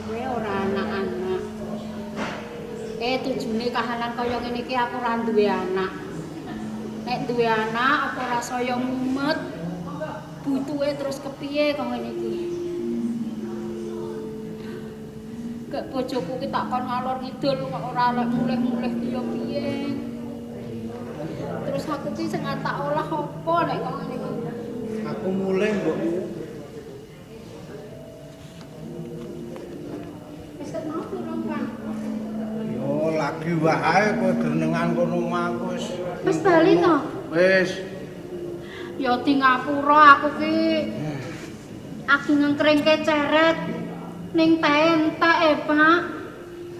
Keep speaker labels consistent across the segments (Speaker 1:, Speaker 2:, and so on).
Speaker 1: Kowe ora anak-anak. Tujune kahanan kaya ngene iki aku ora duwe anak. Nek duwe anak apa ora saya mumet. Butuhe terus kepiye kok ngene iki? Gak bojoku ki tak kon ngalor ngidul kok ora lek mulih-mulih ki ya piye. Terus aku ki sing tak olah apa nek kok ngene iki?
Speaker 2: Aku mulih, Mbokmu.
Speaker 1: Wis ket mau turun, Pak.
Speaker 2: Yo lagi wae kowe grenengan kono omah aku wis.
Speaker 1: Wis bali to?
Speaker 2: Wis.
Speaker 1: Ya di ngapura aku ki. Aku ngengkringke ceret ning teh entek, Pak.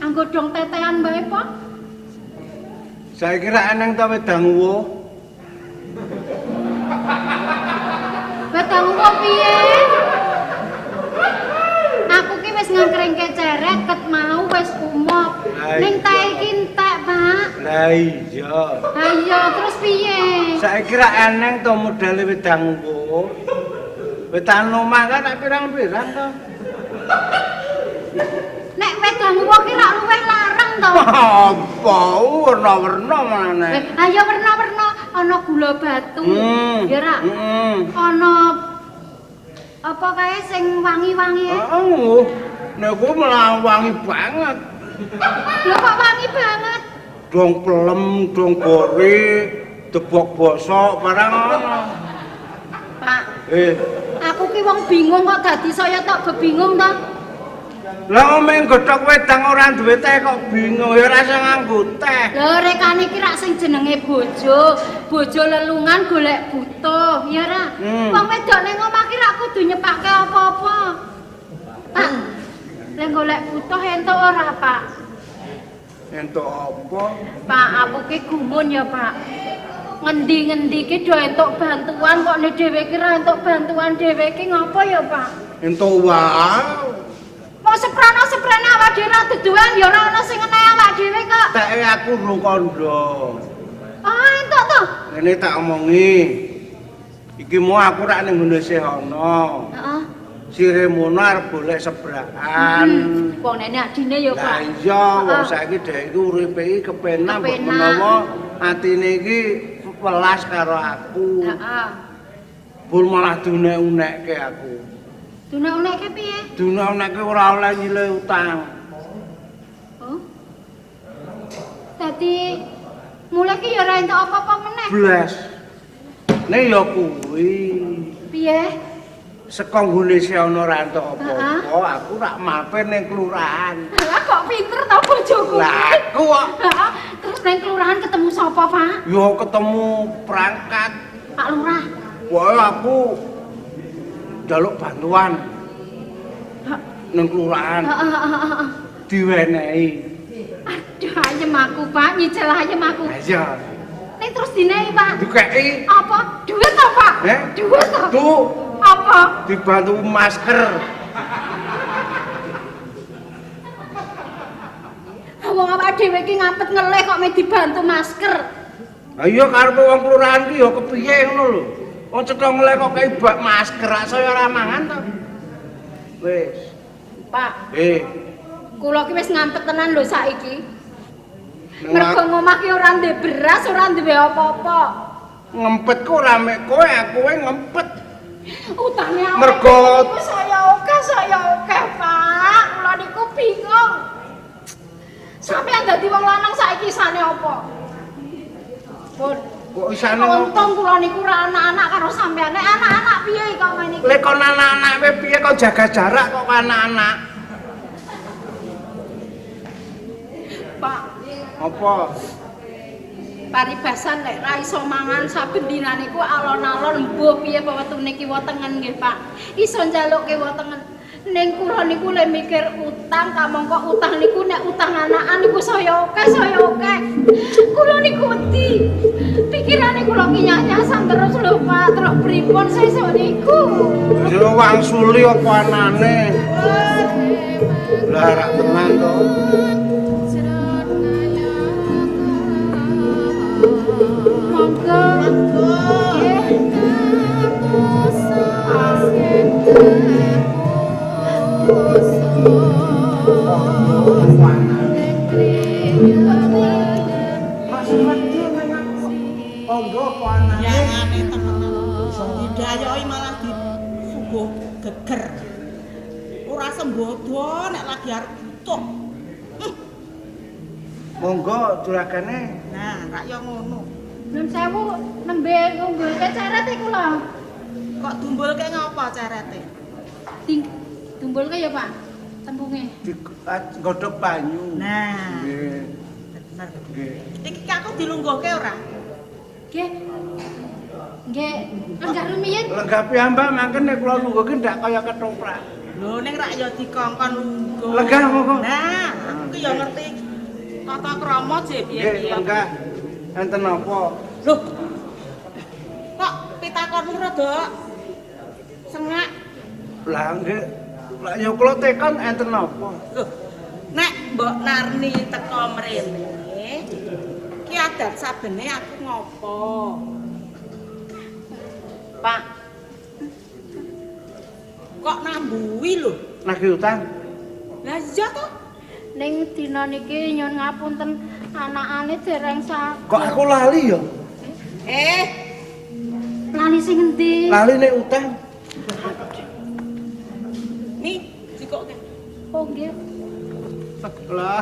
Speaker 1: Anggo dong tetean bae, Pak.
Speaker 2: Saiki ra eneng ta wedang uwuh.
Speaker 1: Wedang uwuh piye? Aku ki wis ngengkringke ceret ket mau wis umop. Ning teh iki entek, Pak.
Speaker 2: Lah iya.
Speaker 1: Ha iya, terus piye?
Speaker 2: Saiki ra eneng to modele wedang uwuh. Wedang omah kan nek pirang-pirang to.
Speaker 1: Nek wedang uwuh ki rak luwih larang to.
Speaker 2: Apa werna-werna maneh.
Speaker 1: Ayo werna-werna ana gula batu. Ya ra? Ana apa kae sing wangi-wangi?
Speaker 2: Heeh. Nek kuwi malah wangi banget.
Speaker 1: Lho kok wangi banget?
Speaker 2: Dong pelem, dong gori, debok bosok barang ngono.
Speaker 1: Pak. Aku ki wong bingung kok dadi saya tok bebingung to.
Speaker 2: Lah omeng godhog wedang ora duwe teh kok bingung ya ora iso nganggo teh.
Speaker 1: Lho rekane iki rak sing jenenge bojo, bojo lelungan golek butuh, ya ra? Wong wedok ning omah ki rak kudu nyepake apa-apa. Pak, lek golek butuh entuk ora, Pak?
Speaker 2: Entuk apa?
Speaker 1: Pak, aku ki gumun ya, Pak. Ngendi-ngendi ki do entuk bantuan kok nek dhewe ki ra entuk bantuan dhewe ki ngopo ya, Pak?
Speaker 2: Entuk wae.
Speaker 1: Wong seprana-seprana awak dhewe ra duduan ya ora ana sing ngenehi awak dhewe kok.
Speaker 2: Teke aku urung kandha.
Speaker 1: Ah, entuk to?
Speaker 2: Ngene tak omongi. Iki mau aku rak ning ngene sih ana.
Speaker 1: Heeh.
Speaker 2: Siremono arep golek sebrakan.
Speaker 1: Wong nenek adine ya, Pak.
Speaker 2: Lah iya, wong saiki dhek iku uripe iki kepenak mbok menawa atine iki welas karo aku.
Speaker 1: Heeh.
Speaker 2: Bur malah dunek-unekke aku.
Speaker 1: Dunek-unekke piye?
Speaker 2: Dunek-unekke ora oleh nyilih utang.
Speaker 1: Oh. Dadi mulih ki ya ora entuk apa-apa meneh.
Speaker 2: Blas. Nek ya kuwi.
Speaker 1: Piye?
Speaker 2: Saka nggone sih ana ora entuk apa-apa, aku rak mampir ning kelurahan.
Speaker 1: Lah kok pinter to bojoku?
Speaker 2: Lah aku kok.
Speaker 1: Terus ning kelurahan ketemu sapa, Pak?
Speaker 2: Ya ketemu perangkat.
Speaker 1: Pak Lurah.
Speaker 2: Wah, aku njaluk bantuan. Ning kelurahan. Diwenehi.
Speaker 1: Aduh, ayem aku, Pak, nyicil ayem aku.
Speaker 2: Iya.
Speaker 1: Ning terus dinehi, Pak.
Speaker 2: Dikeki.
Speaker 1: Apa? Duit to, Pak? Duit to?
Speaker 2: Duh.
Speaker 1: Apa?
Speaker 2: Dibantu masker.
Speaker 1: Wong awake dhewe iki ngapet ngelih kok meh dibantu masker.
Speaker 2: Ha iya karepe wong kelurahan ki ya kepiye ngono lho. Wong cetha ngelih kok kei bak masker rak saya ora mangan to. Wis.
Speaker 1: Pak. Kula ki wis ngampet tenan lho saiki. Mergo ngomah ki ora duwe beras, ora duwe apa-apa.
Speaker 2: Ngempet ku ora mek kowe, aku wae ngempet.
Speaker 1: Utange awake
Speaker 2: mergo
Speaker 1: saya akeh, Pak. Kula niku bingung. Sampeyan dadi wong lanang saiki isane apa? Pun.
Speaker 2: Kok isane
Speaker 1: untung kula niku ora anak-anak karo sampeyan. Nek anak-anak piye kok ngene iki?
Speaker 2: Lek kon anak-anak kowe piye kok jaga jarak kok anak-anak?
Speaker 1: Pak.
Speaker 2: Apa?
Speaker 1: Paribasan nek ra iso mangan saben dina niku alon-alon mbuh piye wetune kiwa tengen nggih, Pak. Iso njalukke kiwa tengen. Ning kula niku le mikir utang kamangka utang niku nek utang anakan niku saya akeh, saya akeh. Kula niku wedi. Pikirane kula ki nyanyasan terus lho, Pak. Terus pripun sesuk niku?
Speaker 2: Ya wangsuli apa anane? Lah rak tenan to.
Speaker 1: Monggo. Nggih.
Speaker 2: Apa anane? Masih wedi nang aku. Monggo apa anane?
Speaker 3: Yangane temenan. Didayoki malah disuguh geger. Ora sembodo nek lagi arep butuh.
Speaker 2: Monggo juragane.
Speaker 3: Nah, rak yo ngono.
Speaker 1: Nun sewu nembe ngumbulke ceret iku lho.
Speaker 3: Kok dumbulke ngapa cerete?
Speaker 1: Dumbulke ya, Pak. Tembunge.
Speaker 2: Godhog banyu.
Speaker 3: Nah.
Speaker 2: Nggih.
Speaker 3: Bener.
Speaker 2: Nggih.
Speaker 3: Iki aku dilungguhke ora?
Speaker 1: Nggih. Nggih, lenggah rumiyin.
Speaker 2: Lenggah piyambak mangken nek kula lungguhke ndak kaya ketoprak.
Speaker 3: Lho ning rak ya dikongkon lungguh.
Speaker 2: Lenggah monggo.
Speaker 3: Nah, aku ki ya ngerti tata krama je
Speaker 2: Nggih,
Speaker 3: piye-piye.
Speaker 2: lenggah. Enten napa?
Speaker 3: Loh. Kok pitakonmu rada sengak?
Speaker 2: Lah nggih. Lah ya kula tekon enten napa?
Speaker 3: Loh, nek Mbok Narni teko mrene, ki adat sabene aku ngopo?
Speaker 1: Pak,
Speaker 3: Kok nambuhi lho?
Speaker 2: Nagih utang.
Speaker 3: Lah iya to.
Speaker 1: Ning dina niki nyun ngapunten anakane dereng saged.
Speaker 2: Kok aku lali ya?
Speaker 3: Eh,
Speaker 1: Lali sing endi?
Speaker 2: Lali nek utang.
Speaker 3: nih jikoke.
Speaker 1: Oh nggih.
Speaker 2: Lah.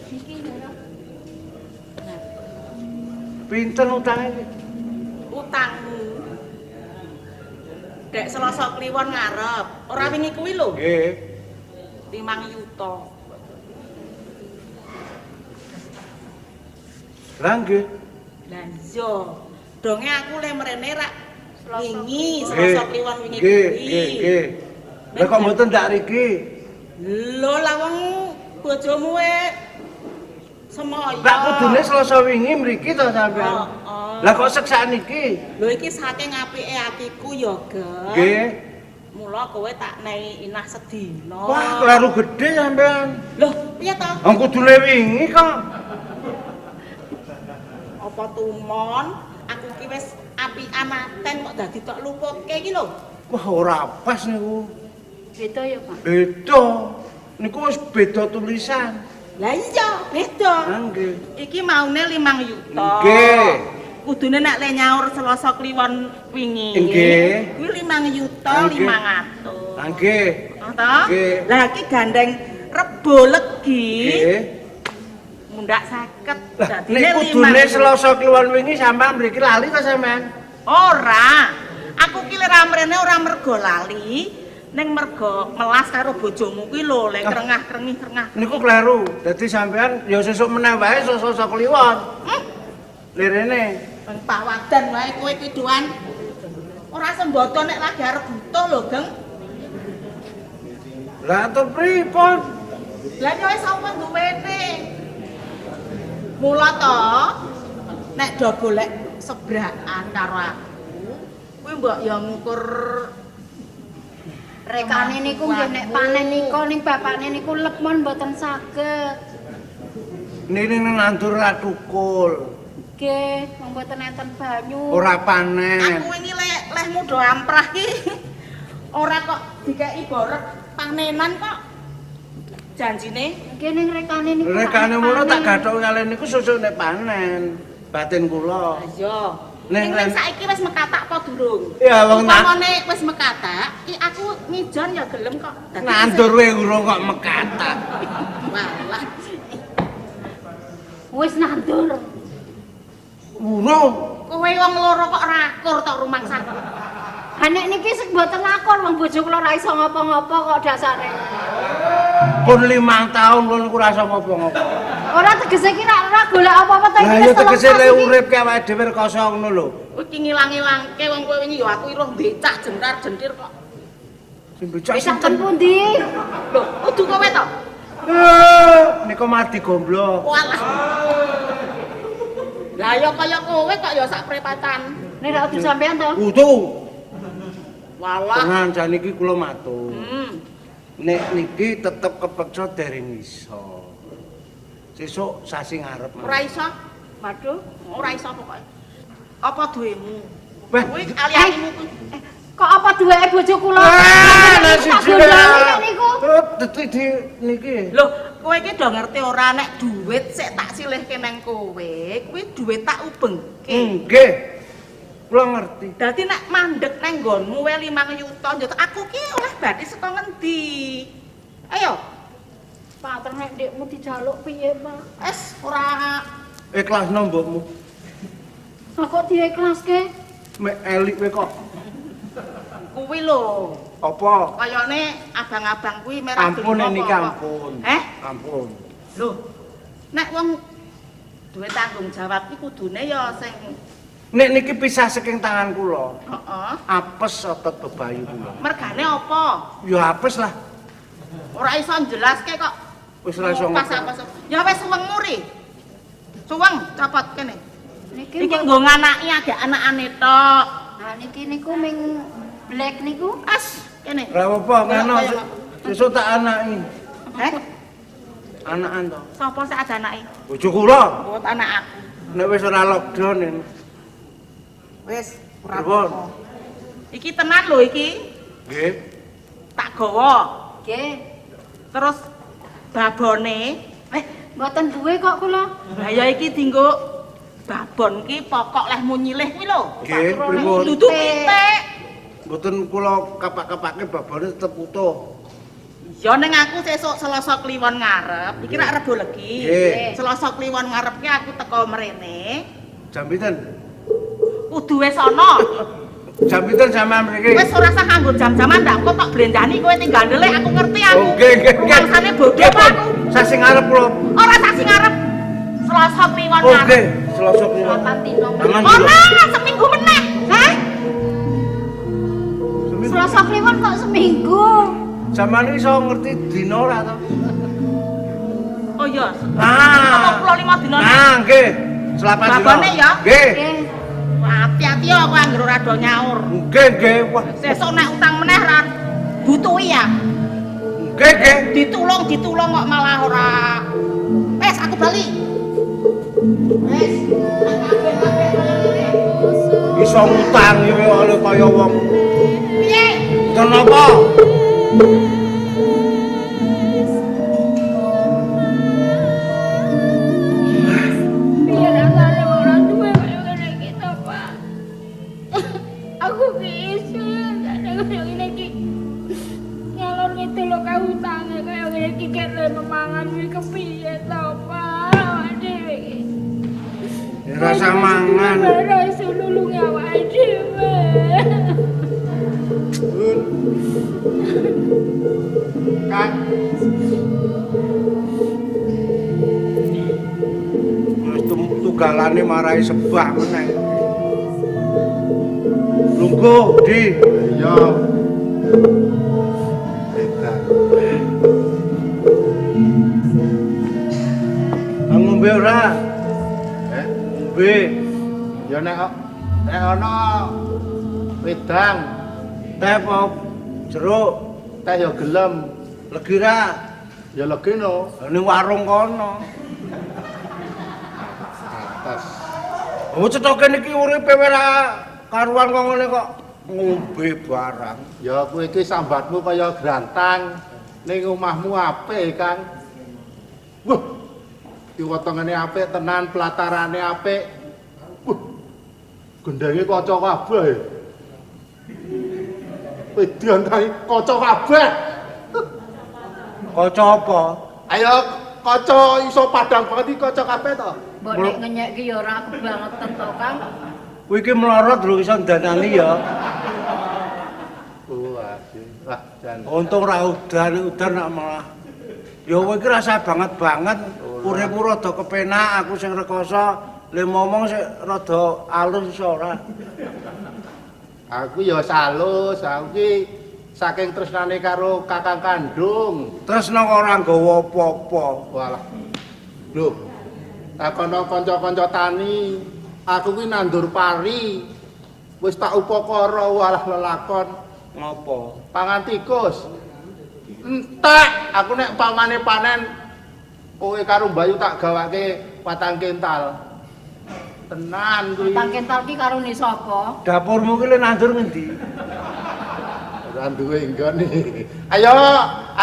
Speaker 1: Niki lho.
Speaker 2: Pinten utange iki?
Speaker 3: Utangmu. Dek Selasa Kliwon ngarep. Ora wingi kuwi lho.
Speaker 2: Nggih.
Speaker 3: 5 yuta.
Speaker 2: Lah nggih.
Speaker 3: Lah iya. Donge aku le mrene rak wingi,
Speaker 2: Nggih.
Speaker 3: Selasa Kliwon wingi
Speaker 2: Nggih,
Speaker 3: kuwi.
Speaker 2: nggih, nggih. Lah kok mboten ndak riki?
Speaker 3: Lho lah wong bojomu e semoyo.
Speaker 2: Lah kudune Selasa wingi mriki to sampean.
Speaker 3: Heeh.
Speaker 2: Lah kok seksaan iki?
Speaker 3: Lho iki saking apike atiku ya, Geng.
Speaker 2: Nggih.
Speaker 3: Mula kowe tak nei inah sedina.
Speaker 2: Wah, kleru gedhe sampean.
Speaker 3: Loh, piye to?
Speaker 2: Wong kudune wingi kok.
Speaker 3: Apa tumon? Aku ki wis apian aten kok dadi tok luputke iki lho.
Speaker 2: Wah, ora pas niku.
Speaker 1: Beda ya, Pak.
Speaker 2: Beda. Niku wis beda tulisan.
Speaker 3: Lah iya, beda.
Speaker 2: Ah, nggih.
Speaker 3: Iki maune 5 yuta.
Speaker 2: Nggih.
Speaker 3: Kudune nek le nyaur Selasa Kliwon wingi.
Speaker 2: Nggih.
Speaker 3: Kuwi 5 yuta
Speaker 2: Nggih.
Speaker 3: 500.
Speaker 2: Ah, nggih.
Speaker 3: To?
Speaker 2: Nggih.
Speaker 3: Lah iki gandeng Rebo Legi
Speaker 2: Nggih.
Speaker 3: mundak 50.
Speaker 2: Lah
Speaker 3: Dadine
Speaker 2: nek kudune
Speaker 3: 5 yuta.
Speaker 2: Selasa Kliwon wingi sampean mriki lali ta sampean?
Speaker 3: Ora. Aku ki lera mrene ora mergo lali, ning mergo melas karo bojomu kuwi lho, lek krengah-krengih-krengah.
Speaker 2: Niku kleru. Dadi sampean ya sesuk meneh wae Selasa Kliwon. Lirene.
Speaker 3: Bang pawadan wae kowe kuwi doan. Ora sembodo nek lagi arep butuh lho, Geng.
Speaker 2: Lah to pripun?
Speaker 3: Lah ya wis apa duwene? Mula to nek do golek sebrakan karo aku, kuwi mbok ya ngukur
Speaker 1: Rekane niku nggih nek panen niku ning bapakne niku lepon mboten saged.
Speaker 2: Nini nandur ra tukul,
Speaker 1: Nggih, wong mboten enten banyu.
Speaker 2: ora panen.
Speaker 3: Aku wingi lek lehmu do amprah ki ora kok dikeki borek panenan kok. Janjine
Speaker 1: Nggih ning rekane niku.
Speaker 2: Rekane
Speaker 1: nek
Speaker 2: ngono tak
Speaker 1: panen.
Speaker 2: gathok kalian niku susuk nek panen. Batin kula.
Speaker 3: iya.
Speaker 2: Ning
Speaker 3: Ning
Speaker 2: ren-
Speaker 3: saiki wis mekatak apa durung?
Speaker 2: Ya wong nak
Speaker 3: Upamane wis mekatak, ki aku ngijon ya gelem kok. Dadi
Speaker 2: nandur wae urung kok mekatak.
Speaker 3: Walah.
Speaker 1: Wis nandur.
Speaker 2: Urung.
Speaker 3: Kowe wong loro kok rakur tok rumangsaku.
Speaker 1: Ha nek niki sing mboten lakon wong bojo kula ora iso ngopo-ngopo kok dasare.
Speaker 2: Pun 5 tahun kula niku ora iso ngopo-ngopo.
Speaker 1: Ora tegese ki ora golek apa-apa ta
Speaker 2: Lah
Speaker 1: iki
Speaker 2: ya
Speaker 1: wis telung
Speaker 2: tegese le
Speaker 1: sasi iki.
Speaker 2: urip ki awake dhewe rekoso ngono lho.
Speaker 3: Kowe iki ngilang-ilangke wong kowe wingi ya aku iruh becak jentar-jentir kok.
Speaker 2: Sing becak
Speaker 1: Wis saken pundi?
Speaker 3: Lho, kudu kowe to?
Speaker 2: Eh, niku mati gomblo.
Speaker 3: Walah. Lah ya kaya kowe kok ya sak prepatan.
Speaker 1: Nek ora kudu sampean to.
Speaker 2: Kudu.
Speaker 3: Walah.
Speaker 2: Tenan saniki kula matur. Nek niki tetep kepeksa dereng iso. Sesuk sasi ngarep.
Speaker 3: Ora iso.
Speaker 1: Waduh.
Speaker 3: Ora iso pokoke. Apa duwemu?
Speaker 2: Wah.
Speaker 3: Kuwi ali-alimu kuwi.
Speaker 1: Kok apa duweke bojo kula?
Speaker 2: Ah, lah
Speaker 1: Tak
Speaker 2: siji
Speaker 1: gondoli nek niku.
Speaker 2: Terus mesti di niki.
Speaker 3: Lho, kowe iki do ngerti ora nek duit sik tak silihke nang kowe, kuwi duit tak ubengke.
Speaker 2: Nggih. Kula ngerti.
Speaker 3: Dadi nek mandek nang nggonmu wae 5 yuta, yo aku ki oleh bathi saka ngendi? Ayo.
Speaker 1: Pak, terus nek ndekmu dijaluk piye, Pak?
Speaker 3: Es ora
Speaker 2: ikhlasno mbokmu.
Speaker 1: Lah kok diikhlaske?
Speaker 2: Mek elik kowe kok.
Speaker 3: Kuwi lho.
Speaker 2: Apa?
Speaker 3: Kayane abang-abang kuwi merah.
Speaker 2: Ampun niki ampun.
Speaker 3: Eh?
Speaker 2: Ampun.
Speaker 3: Lho. Nek wong duwe tanggung jawab iki kudune ya sing
Speaker 2: nek niki pisah saking tangan kula.
Speaker 3: Heeh.
Speaker 2: Apes otot bebayu kula.
Speaker 3: Mergane apa?
Speaker 2: Ya apes lah.
Speaker 3: Ora iso njelaske kok.
Speaker 2: Wis ora iso.
Speaker 3: Ya wis suweng muri. Suweng copot kene.
Speaker 1: Niki
Speaker 3: iki nggo nganaki agek anakane tok.
Speaker 1: Ha niki niku ming black niku.
Speaker 3: As kene.
Speaker 2: Ora apa-apa ngono. Sesuk tak anaki.
Speaker 3: Heh?
Speaker 2: Anakan to.
Speaker 3: Sapa sik ada anake?
Speaker 2: Bojo kula.
Speaker 3: Mbok anak aku.
Speaker 2: Nek wis ora lockdown ini.
Speaker 3: Wis ora apa-apa. Iki tenan lho iki.
Speaker 2: Nggih.
Speaker 3: Tak gawa.
Speaker 1: Nggih.
Speaker 3: Terus babone,
Speaker 1: mboten duwe kok kula.
Speaker 3: Lah ya iki dienggo babon ki pokok lehmu nyilih kuwi lho.
Speaker 2: Nggih, pripun?
Speaker 3: Dudu pitik.
Speaker 2: Mboten kula kapak-kapake babone tetep utuh.
Speaker 3: Ya ning aku sesuk Selasa Kliwon ngarep, iki rak Rebo Legi. Selasa Kliwon ngarep ki aku teko mrene.
Speaker 2: Jam pinten?
Speaker 3: Kudu wis ana.
Speaker 2: Jam pinten sampean mriki?
Speaker 3: Wis ora usah nganggo jam-jaman ndak kok tok blendani kowe tinggal ndelik aku ngerti aku.
Speaker 2: Nggih, nggih, nggih.
Speaker 3: Rumangsane bodho apa aku?
Speaker 2: Sasi ngarep kula.
Speaker 3: Ora sasi ngarep. Selasa Kliwon ngarep.
Speaker 2: Oke, Selasa Kliwon.
Speaker 3: Ora, seminggu meneh. Hah?
Speaker 1: Selasa Kliwon kok seminggu?
Speaker 2: Sampeyan iso ngerti dina ora to?
Speaker 3: Oh iya.
Speaker 2: Ah.
Speaker 3: 35 dina.
Speaker 2: Ah, nggih. Selapan dina.
Speaker 3: Babone ya?
Speaker 2: Nggih.
Speaker 3: Hati-hati ya aku anggere ora do nyaur.
Speaker 2: Nggih, nggih. Wah,
Speaker 3: sesuk nek utang meneh ra butuhi ya.
Speaker 2: Nggih, nggih.
Speaker 3: Ditulung-ditulung kok malah ora. Wes aku bali. Wes.
Speaker 2: Iso ngutang iki oleh kaya wong.
Speaker 3: Piye?
Speaker 2: Kenapa?
Speaker 1: Piye rasane ora duwe kaya ngene iki to, Pak? Aku ki isin nek kaya ngene iki. Ngalor ngidul kok utange kaya ngene iki kene memangan kuwi kepiye to, Pak? Awake dhewe iki.
Speaker 2: Rasa mangan.
Speaker 1: Ora iso nulungi awake dhewe.
Speaker 2: Kang. Wis tugalane marai sebah meneh. Lungguh, Di.
Speaker 4: Iya. Edan.
Speaker 2: Ngombe ora?
Speaker 4: Eh,
Speaker 2: ngombe.
Speaker 4: Ya nek ana wedang,
Speaker 2: teh pop, jeruk,
Speaker 4: teh ya gelem.
Speaker 2: Legi ra?
Speaker 4: Ya legi no.
Speaker 2: Ning warung kono.
Speaker 4: Atas.
Speaker 2: Oh cethoke niki uripe ora karuan kok ngene kok ngombe barang.
Speaker 4: Ya kowe iki sambatmu kaya grantang ning omahmu apik, Kang. Wah. Kiwatengene apik tenan, pelatarane apik. Wah. Gendenge kaca kabeh. Wedan ta kaca kabeh.
Speaker 2: Kaca apa?
Speaker 4: Ayo kaca iso padhang banget iki kaca kabeh to.
Speaker 1: Mbok nek ngenyek ki ya ora kebangetan to, Kang.
Speaker 2: Kowe iki mlorot lho iso ndanani ya.
Speaker 4: Wah, wah jan.
Speaker 2: Untung ra udan, udan nak malah. Ya kowe iki rasa banget-banget, uripmu rada kepenak, aku sing rekoso, le ngomong sik rada alus iso ora.
Speaker 4: Aku ya alus, aku ki saking tresnane karo kakang kandung.
Speaker 2: Tresna kok ora nggawa apa-apa.
Speaker 4: Walah. Lho, takono kanca-kanca tani, aku ki nandur pari. Wis tak upakara walah lelakon.
Speaker 2: Ngopo?
Speaker 4: Pangan tikus. Entek, aku nek pamane panen kowe karo Bayu tak gawake 4 kental. Tenan kuwi.
Speaker 1: 4 kental ki karone sapa?
Speaker 2: Dapurmu ki le nandur ngendi?
Speaker 4: Ora duwe nggone. Ayo,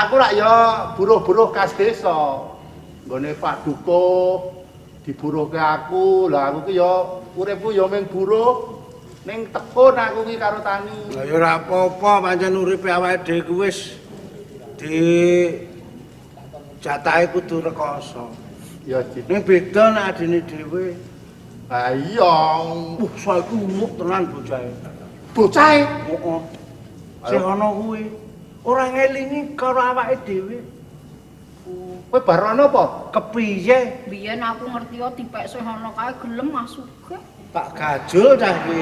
Speaker 4: Aku rak ya buruh-buruh kas desa. Nggone Pak Dukuh diburuhke aku. Lah aku ki ya uripku ya mung buruh. Ning tekun aku ki karo tani.
Speaker 2: Lah ya ora apa-apa, pancen uripe awake dhewe ku wis di jatahe kudu rekoso.
Speaker 4: Ya Cik.
Speaker 2: Ning beda nek adine dhewe.
Speaker 4: Lah iya,
Speaker 2: Saiki umuk tenan bocahe.
Speaker 4: Bocahe.
Speaker 2: Heeh. Sing ana kuwi ora ngelingi karo awake dhewe.
Speaker 4: Kowe bar ana apa?
Speaker 2: Kepiye?
Speaker 1: Biyen aku ngerti yo dipek sing ana kae gelem masuke.
Speaker 2: Pak Gajul cah iki.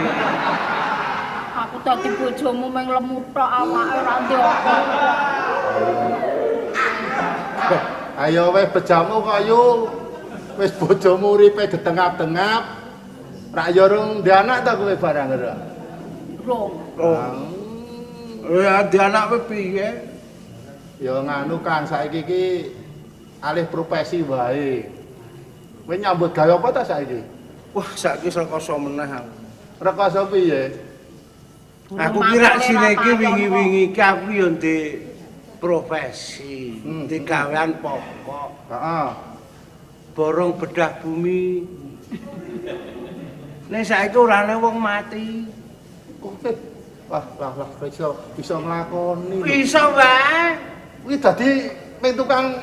Speaker 1: Aku dadi bojomu mung lemu tok awake ora ndek apa-apa.
Speaker 4: Ayo weh bejamu kayu. Wis bojomu uripe gedengap-dengap. Rak ya rung ndek anak ta kowe barang ora?
Speaker 1: Rong.
Speaker 2: Oh. Ya di anak kowe piye?
Speaker 4: Ya nganu Kang, saiki iki alih profesi wae. Kowe nyambut gawe apa ta saiki?
Speaker 2: Wah, saiki rekoso meneh aku.
Speaker 4: Rekoso piye?
Speaker 2: Aku kira sine iki wingi-wingi iki aku ya ndek profesi, ndek gawean pokok.
Speaker 4: Heeh.
Speaker 2: Borong bedah bumi. Nek saiki ora ana wong mati.
Speaker 4: Wah, lah lah iso iso nglakoni.
Speaker 2: Iso wae.
Speaker 4: Kuwi dadi ming tukang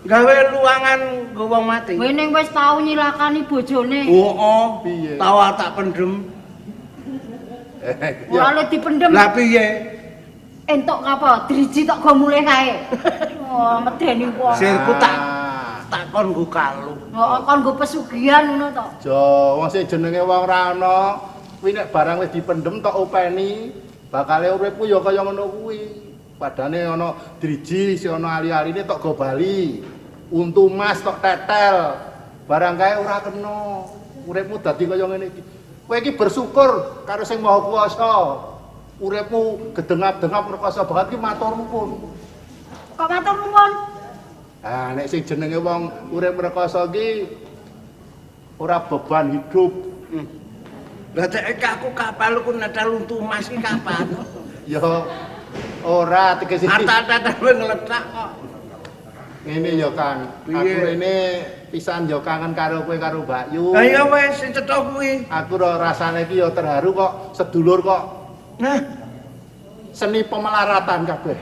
Speaker 2: gawe luangan nggo wong mati.
Speaker 1: Kowe ning wis tau nyilakani bojone.
Speaker 2: Heeh.
Speaker 4: Piye?
Speaker 2: Tau tak pendem.
Speaker 1: Ora le dipendem.
Speaker 2: Lah piye?
Speaker 1: Entuk apa? Driji tok go mulih kae. Oh, medeni wong.
Speaker 2: Sirku tak kon nggo kalung.
Speaker 1: Heeh, kon nggo pesugihan ngono to.
Speaker 4: Jo, wong sing jenenge wong ra ana, kuwi nek barang wis dipendem tok openi, bakale uripku ya kaya ngono kuwi. Padane ana driji, si ana ali-aline tok go bali. Untu mas tok tetel. Barang kae ora kena. Uripmu dadi kaya ngene iki. Kowe iki bersyukur karo sing Maha Kuwasa. Uripmu gedengap-dengap rekoso banget ki matur nuwun.
Speaker 1: Kok matur nuwun?
Speaker 4: Ah, nek sing jenenge wong urip rekoso ki ora beban hidup.
Speaker 2: Lah tek aku kapal ku netel untu mas ki kapan?
Speaker 4: Ya ora tegese.
Speaker 2: Atat-atat kowe ngletak kok.
Speaker 4: Ngene ya Kang, aku rene pisan ya kangen karo kowe karo Mbak Yu.
Speaker 2: Lah ya wis sing cetha kuwi.
Speaker 4: Aku rasane iki ya terharu kok sedulur kok.
Speaker 2: Nah,
Speaker 4: seni pemelaratan kabeh.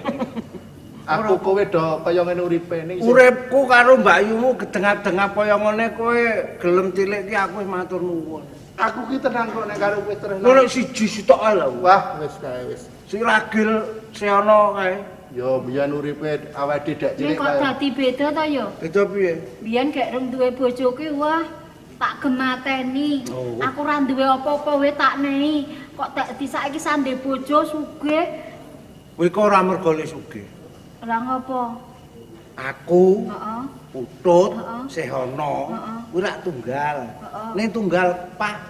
Speaker 4: Aku kowe do kaya ngene uripe ning
Speaker 2: uripku karo Mbak Yumu gedengap-dengap kaya ngene kowe gelem cilik ki aku wis matur nuwun.
Speaker 4: Aku ki tenang kok nek karo kowe terus.
Speaker 2: Ngono siji sitok ae lho.
Speaker 4: Wah, wis kae wis.
Speaker 2: Sing ragil seana kae.
Speaker 4: Ya biyen uripe awake dhewe cilik
Speaker 1: kok dadi beda ta ya?
Speaker 2: Beda piye?
Speaker 1: Biyen gek rung duwe bojo ki wah tak gemateni. Aku ora duwe apa-apa wae tak nehi. Kok dadi saiki sande bojo sugih.
Speaker 2: Kowe kok ora mergo le sugih.
Speaker 1: Ora ngopo?
Speaker 2: Aku,
Speaker 1: heeh.
Speaker 2: Putut, Sehono, kuwi rak tunggal. Ning tunggal pak.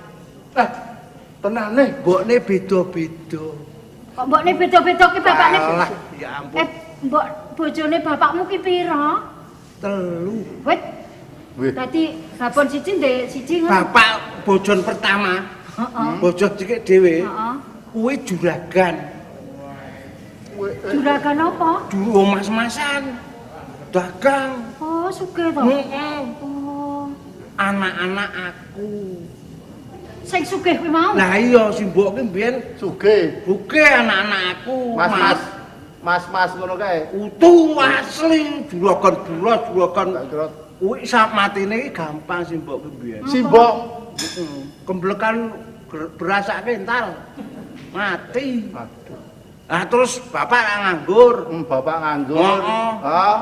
Speaker 4: Eh, tenane
Speaker 2: mbokne beda-beda.
Speaker 1: Kok mbokne beda-beda ki bapakne?
Speaker 2: Alah, ya ampun.
Speaker 1: Eh, mbok bojone bapakmu ki pira?
Speaker 2: 3.
Speaker 1: Wit. Dadi babon siji ndek siji ngono.
Speaker 2: Bapak bojon pertama.
Speaker 1: Heeh.
Speaker 2: Bojo cekek dhewe.
Speaker 1: Heeh.
Speaker 2: Kuwi juragan.
Speaker 1: Juragan apa?
Speaker 2: Dulu mas-masan. Dagang.
Speaker 1: Oh, sugih to.
Speaker 2: Heeh.
Speaker 1: Oh.
Speaker 2: Anak-anak aku.
Speaker 1: Sing sugih kuwi mau.
Speaker 2: Lah iya, si mbok ki mbiyen
Speaker 4: sugih.
Speaker 2: Sugih anak-anak aku.
Speaker 4: Mas-mas. Mas-mas ngono kae.
Speaker 2: Utuh asli juragan bulos, juragan kuwi sak matine iki gampang si mbok ki mbiyen.
Speaker 4: Si mbok
Speaker 2: heeh. Kemblekan beras sak kental. Mati.
Speaker 4: Aduh.
Speaker 2: Lah terus bapak nganggur.
Speaker 4: Bapak nganggur.
Speaker 2: Heeh.
Speaker 4: Hah?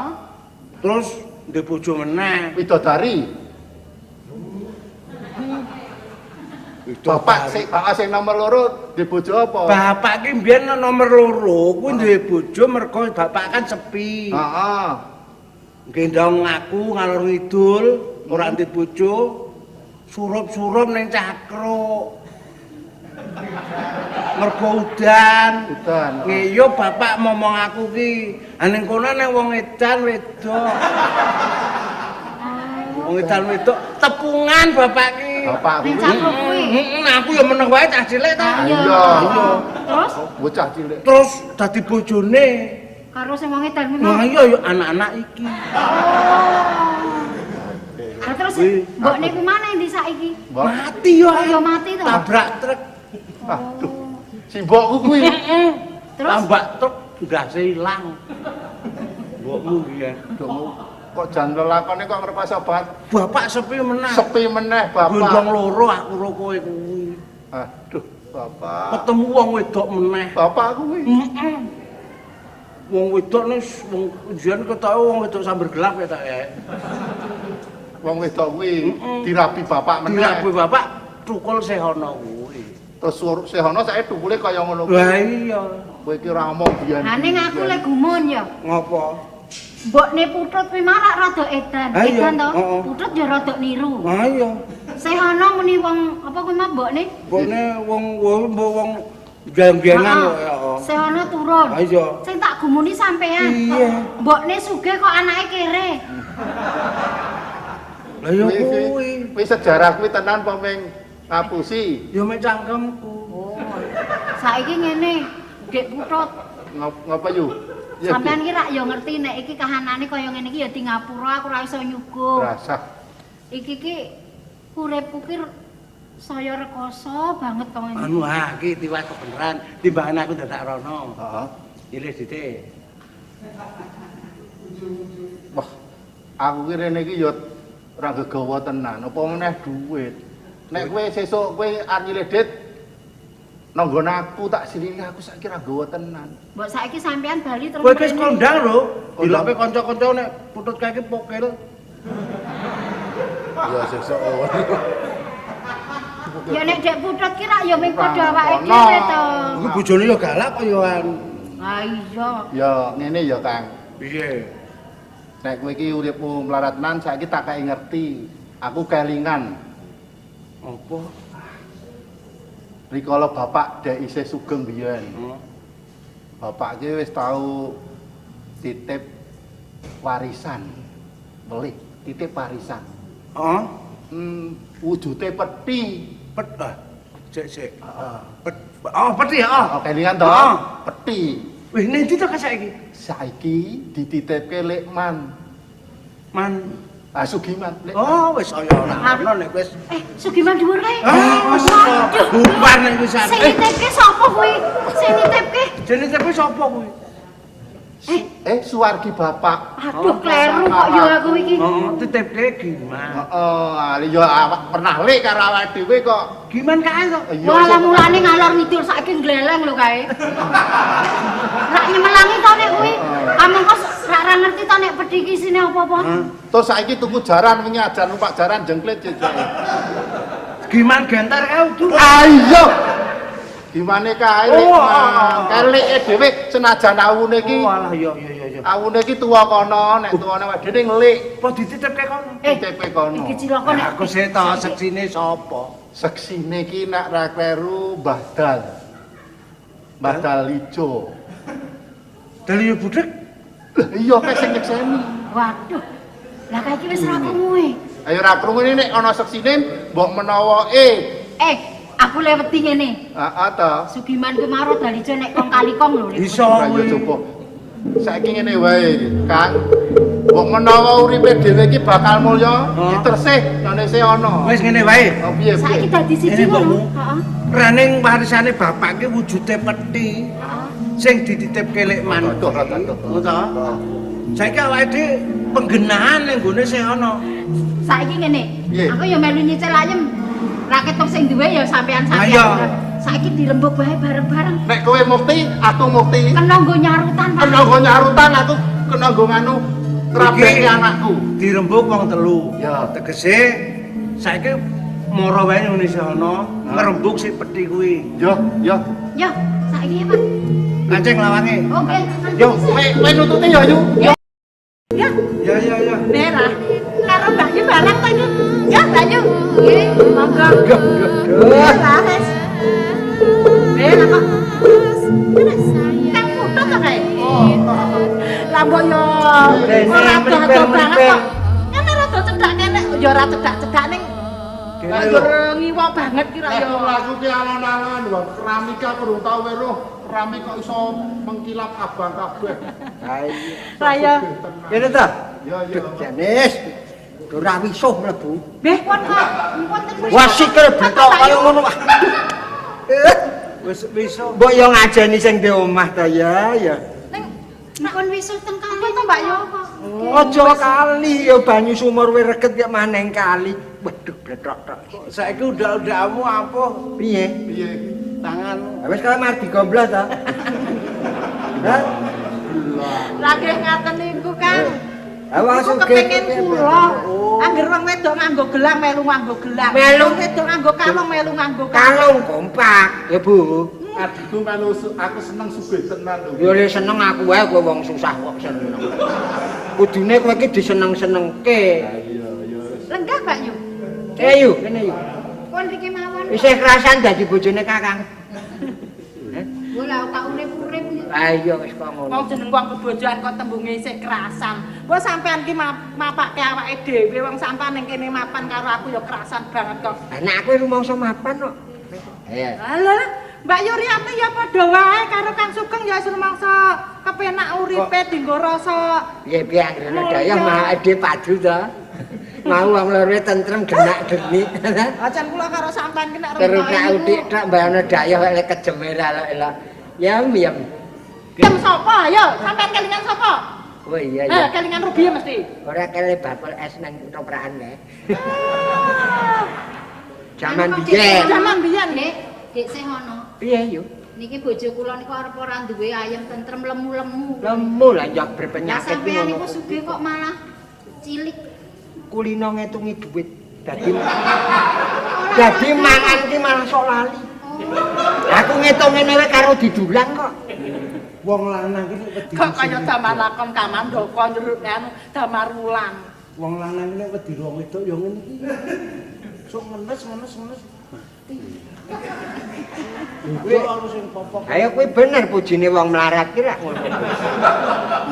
Speaker 2: Terus ndek bojo meneh.
Speaker 4: Widodari. Bapak sing bapak sing nomor 2 ndek bojo apa?
Speaker 2: Bapak ki mbiyen nomor 2 kuwi duwe bojo mergo bapak kan sepi.
Speaker 4: Heeh.
Speaker 2: Gendong aku ngalor ngidul, ora ndek bojo. Surup-surup ning cakruk. Mergo udan.
Speaker 4: Udan.
Speaker 2: Ngeyo bapak momong aku ki, ning kono nang wong edan wedok. Wong edan wedok tepungan bapak ki.
Speaker 4: Bapak
Speaker 1: ning cakruk kuwi.
Speaker 2: Heeh, aku ya meneng wae cah cilik ta.
Speaker 1: Iya. Terus
Speaker 4: bocah cilik.
Speaker 2: Terus dadi bojone.
Speaker 1: Karo sing wong edan kuwi.
Speaker 2: Nah iya ya anak-anak iki.
Speaker 1: Oh. Lah terus mbokne kuwi mana endi saiki?
Speaker 2: Mati yo.
Speaker 1: Oh, ya mati to.
Speaker 2: Tabrak truk.
Speaker 4: Aduh. Si mbokku kuwi.
Speaker 1: Heeh. Terus
Speaker 2: tambak truk ndase ilang. Mbokmu biyen.
Speaker 4: Kok jan lelakone kok ngrekoso banget.
Speaker 2: Bapak sepi meneh.
Speaker 4: Sepi meneh bapak.
Speaker 2: Gondong loro aku ro kowe kuwi.
Speaker 4: Aduh, bapak.
Speaker 2: Ketemu wong wedok meneh.
Speaker 4: Bapak kuwi.
Speaker 2: Heeh. Wong wedok nih wong ujian ketoke wong wedok sambar gelap ya ta ya.
Speaker 4: Wong wedok kuwi dirabi bapak meneh.
Speaker 2: Dirabi bapak tukul sehono kuwi.
Speaker 4: Terus sehono saiki tukule kaya ngono kuwi.
Speaker 2: Lah iya.
Speaker 4: Kowe iki ora omong biyen.
Speaker 1: Ha ning aku le gumun ya.
Speaker 2: Ngopo?
Speaker 1: Mbokne putut kuwi malah rada edan. Edan to? Putut ya rada niru.
Speaker 2: Ha iya.
Speaker 1: Sehono muni wong apa kuwi mah mbokne?
Speaker 2: Mbokne wong wong janggenan kok ya.
Speaker 1: Sehono turun.
Speaker 2: Ha iya.
Speaker 1: Sing tak gumuni sampean.
Speaker 2: Iya.
Speaker 1: Mbokne sugih kok anake kere.
Speaker 2: Lah ya kuwi.
Speaker 4: Kuwi sejarah kuwi tenan apa meng ngapusi?
Speaker 2: Ya mek cangkemku.
Speaker 1: Oh. Saiki ngene, Dik Putut.
Speaker 4: Ngapa yu?
Speaker 1: Sampeyan ki rak ya ngerti nek iki kahanane kaya ngene iki ya di ngapura aku ora iso nyuguh.
Speaker 4: Rasah.
Speaker 1: Iki ki uripku ki saya rekoso banget kok ngene.
Speaker 2: Anu ha iki tiwas kebeneran timbangan aku dadak rono.
Speaker 4: Heeh.
Speaker 2: Nyilih dithik.
Speaker 4: Wah, aku ki rene iki ya ora gegawa tenan, apa meneh duit. Nek kowe sesuk kowe arep nyilih dit nanggon aku tak silini aku saiki ora gawa tenan.
Speaker 1: Mbok saiki sampean bali terus.
Speaker 2: Kowe wis kondang lho, diloke kanca-kanca nek putut kae iki pokil.
Speaker 4: Ya sesuk.
Speaker 1: Ya nek dek putut ki rak ya mung padha awake dhewe to.
Speaker 2: Iku bojone ya galak kok ya.
Speaker 1: Ha iya.
Speaker 4: Ya ngene ya Kang.
Speaker 2: Piye?
Speaker 4: Nek kowe iki uripmu mlarat tenan saiki tak kei ngerti. Aku kelingan.
Speaker 2: Apa?
Speaker 4: Rikala bapak dek isih sugeng biyen. Bapak ki wis tau titip warisan. Melih titip warisan.
Speaker 2: Heeh.
Speaker 4: Wujude peti.
Speaker 2: Pet ah. Sik sik. Heeh. Pet. Oh, peti heeh.
Speaker 4: Oh, kelingan to? Peti.
Speaker 2: Wih, ning ndi to saiki?
Speaker 4: Saiki dititipke Lekman.
Speaker 2: Man.
Speaker 4: Ah, Sugiman.
Speaker 2: Oh, wis kaya ora ono nek wis.
Speaker 1: Sugiman dhuwur kae.
Speaker 2: Ah, wis bubar nek wis.
Speaker 1: Sing nitipke sapa kuwi? Sing nitipke?
Speaker 2: Sing nitipke sapa kuwi?
Speaker 4: Suwargi bapak.
Speaker 1: Aduh, kleru kok ya aku iki.
Speaker 2: Heeh, titipke Giman.
Speaker 4: Heeh, ya awak pernah lek karo awake dhewe kok.
Speaker 2: Giman kae to.
Speaker 1: Walah mulane ngalor ngidul saiki ngleleng lho kae. Rak nyemelangi to nek kuwi. Kamangka rak ra ngerti to nek pedhi iki isine apa-apa.
Speaker 4: Terus saiki tuku jaran wingi ajar numpak jaran jengklit jejake.
Speaker 2: Giman gentar kae udu.
Speaker 4: Ayo. Gimane kae lek kae leke dhewe senajan awune iki.
Speaker 2: Walah iya iya iya.
Speaker 4: Awune iki tuwa kono, nek tuwane awake dhewe ngelik.
Speaker 2: Apa dititipke kono?
Speaker 4: Dititipke kono.
Speaker 1: Iki cilaka nek
Speaker 2: aku sik to seksine sapa?
Speaker 4: Seksine iki nek ra kleru Mbah Dal. Mbah Dal ijo.
Speaker 2: Dal yo budhek.
Speaker 4: Lah iya kae sing nyekseni.
Speaker 1: Waduh. Lah kae iki wis ra krungu e.
Speaker 4: Ayo ra krungu nek ana seksine mbok menawa
Speaker 1: aku leweti ngene.
Speaker 4: Heeh to.
Speaker 1: Sugiman kuwi maro Dalijo nek kong kali kong lho.
Speaker 2: Iso
Speaker 4: kuwi. Coba. Saiki ngene wae, Kang. Mbok menawa uripe dhewe iki bakal mulya, ditersih nang isih ana.
Speaker 2: Wis ngene wae.
Speaker 4: Oh piye piye.
Speaker 1: Saiki dadi siji ngono. Heeh.
Speaker 2: Rening warisane bapak ki wujude peti. Sing dititipke Lekman. Ngono to. Saiki awake dhewe penggenahan ning gone sing ana.
Speaker 1: Saiki ngene. Aku ya melu nyicil ayem. Ra ketok sing duwe ya sampean-sampean. Saiki dirembug wae bareng-bareng.
Speaker 4: Nek kowe mukti, aku mukti.
Speaker 1: Kena nggo nyarutan, Pak.
Speaker 4: Kena nggo nyarutan, aku kena nggo nganu ngrabekne anakku.
Speaker 2: Dirembug wong telu.
Speaker 4: Ya,
Speaker 2: tegese saiki mara wae ning Indonesia ana ngrembug si peti kuwi.
Speaker 4: Yo, yo.
Speaker 1: Yo, saiki ya, Pak.
Speaker 2: Kancing lawange.
Speaker 1: Oke.
Speaker 4: Yo, kowe nututi ya, Yu.
Speaker 3: Yo.
Speaker 2: Ya, ya, ya.
Speaker 3: Merah. Karo Mbak Yu bareng to, Yu. Ya, Mbak Yu. Nggih, monggo. Merah, wis. Merah kok. Kan putut to kae. Lah mbok yo ora ado banget kok. Kan ora rada cedhak kene, ya ora cedhak-cedhak ning ngiwa banget ki ra yo.
Speaker 4: Mlaku ki alon-alon, wong keramika aku durung tau weruh. Rame kok iso mengkilap abang kabeh.
Speaker 5: Ha iya.
Speaker 3: Lah ya.
Speaker 5: Kene ta?
Speaker 4: Ya ya.
Speaker 5: Janis. Ora wisuh mlebu.
Speaker 3: Beh
Speaker 1: Pun kok, pun ten mriki.
Speaker 5: Wah sikil bletok kaya ngono.
Speaker 2: Wis wisuh.
Speaker 5: Mbok yo ngajeni sing di omah ta ya ya.
Speaker 3: ning
Speaker 1: Pun wisuh teng kali.
Speaker 3: Apa to, Mbak Yu?
Speaker 5: Aja kali ya banyu sumur we reget ya maneng kali. Waduh bletok tok.
Speaker 2: Saiki udak-udakmu ampuh
Speaker 5: Piye?
Speaker 4: Piye?
Speaker 2: tangan.
Speaker 5: Wis kale mardi gombloh ta. Hah?
Speaker 3: Lah nggih ngaten niku Kang.
Speaker 5: Awas
Speaker 3: Iku kepengin kula. Angger wong wedok nganggo gelang melu nganggo gelang.
Speaker 5: Melu.
Speaker 3: Wong wedok nganggo kalung melu nganggo
Speaker 5: Kalung kompak ya Bu.
Speaker 4: Adikku melu aku seneng sugih tenan lho.
Speaker 5: Ya le seneng aku wae kowe wong susah kok seneng. Kudune kowe iki diseneng-senengke.
Speaker 4: Iya iya.
Speaker 3: Lenggah Mbak Yu.
Speaker 5: Eh yu, kene yu.
Speaker 1: Pun mriki mawon.
Speaker 5: Isih kerasan dadi bojone Kakang.
Speaker 1: Lho lah tak urip-urip.
Speaker 5: Ah iya wis kok ngono.
Speaker 3: Wong jeneng wong bebojoan kok tembunge isih kerasan. Mbok sampean ki mapake awake dhewe wong sampean ning kene mapan karo aku ya kerasan banget kok.
Speaker 5: Lah nek aku rumangsa mapan kok. Iya.
Speaker 3: Alah, Mbak Yuriati ya padha wae karo Kang Sugeng ya wis rumangsa kepenak uripe dienggo rasa.
Speaker 5: Piye-piye anggere daya mah ade padu to. Mau wong loro tentrem genak-genik.
Speaker 3: Ajan kula karo sampean ki nek
Speaker 5: Terus nek udik tok mbayangno dayah lek kejeme ra elok. Yam yam.
Speaker 3: Kem sapa ayo sampean kelingan sapa?
Speaker 5: Oh iya
Speaker 3: Eh
Speaker 5: iya.
Speaker 3: kelingan Rubi ya mesti.
Speaker 5: Ora kele bakul es nang toprakan kae. Jaman
Speaker 1: Anu kok
Speaker 5: biyen.
Speaker 3: Jaman biyen.
Speaker 1: Dik, dik sih ono.
Speaker 5: Piye yo?
Speaker 1: Niki bojo kula niku arep ora duwe ayam tentrem lemu-lemu.
Speaker 5: Lemu lah njok
Speaker 1: Lah
Speaker 5: berpenyakit ki
Speaker 1: sampean
Speaker 5: ngono.
Speaker 1: niku sugih kok malah cilik.
Speaker 5: Kulino ngetungi duit. Dadi dadi mangan ki malah sok lali. Aku ngitung ngene wae karo didulang kok.
Speaker 2: Wong lanang ki nek wedi.
Speaker 3: Kok kaya damar lakon kamandaka njuruk anu damar wulan.
Speaker 2: Wong lanang ki nek wedi wong wedok ya ngene iki. Sok ngenes ngenes ngenes mati. Kuwi ora sing popok.
Speaker 5: Ayo kuwi bener pujine wong melarat ki rak ngono.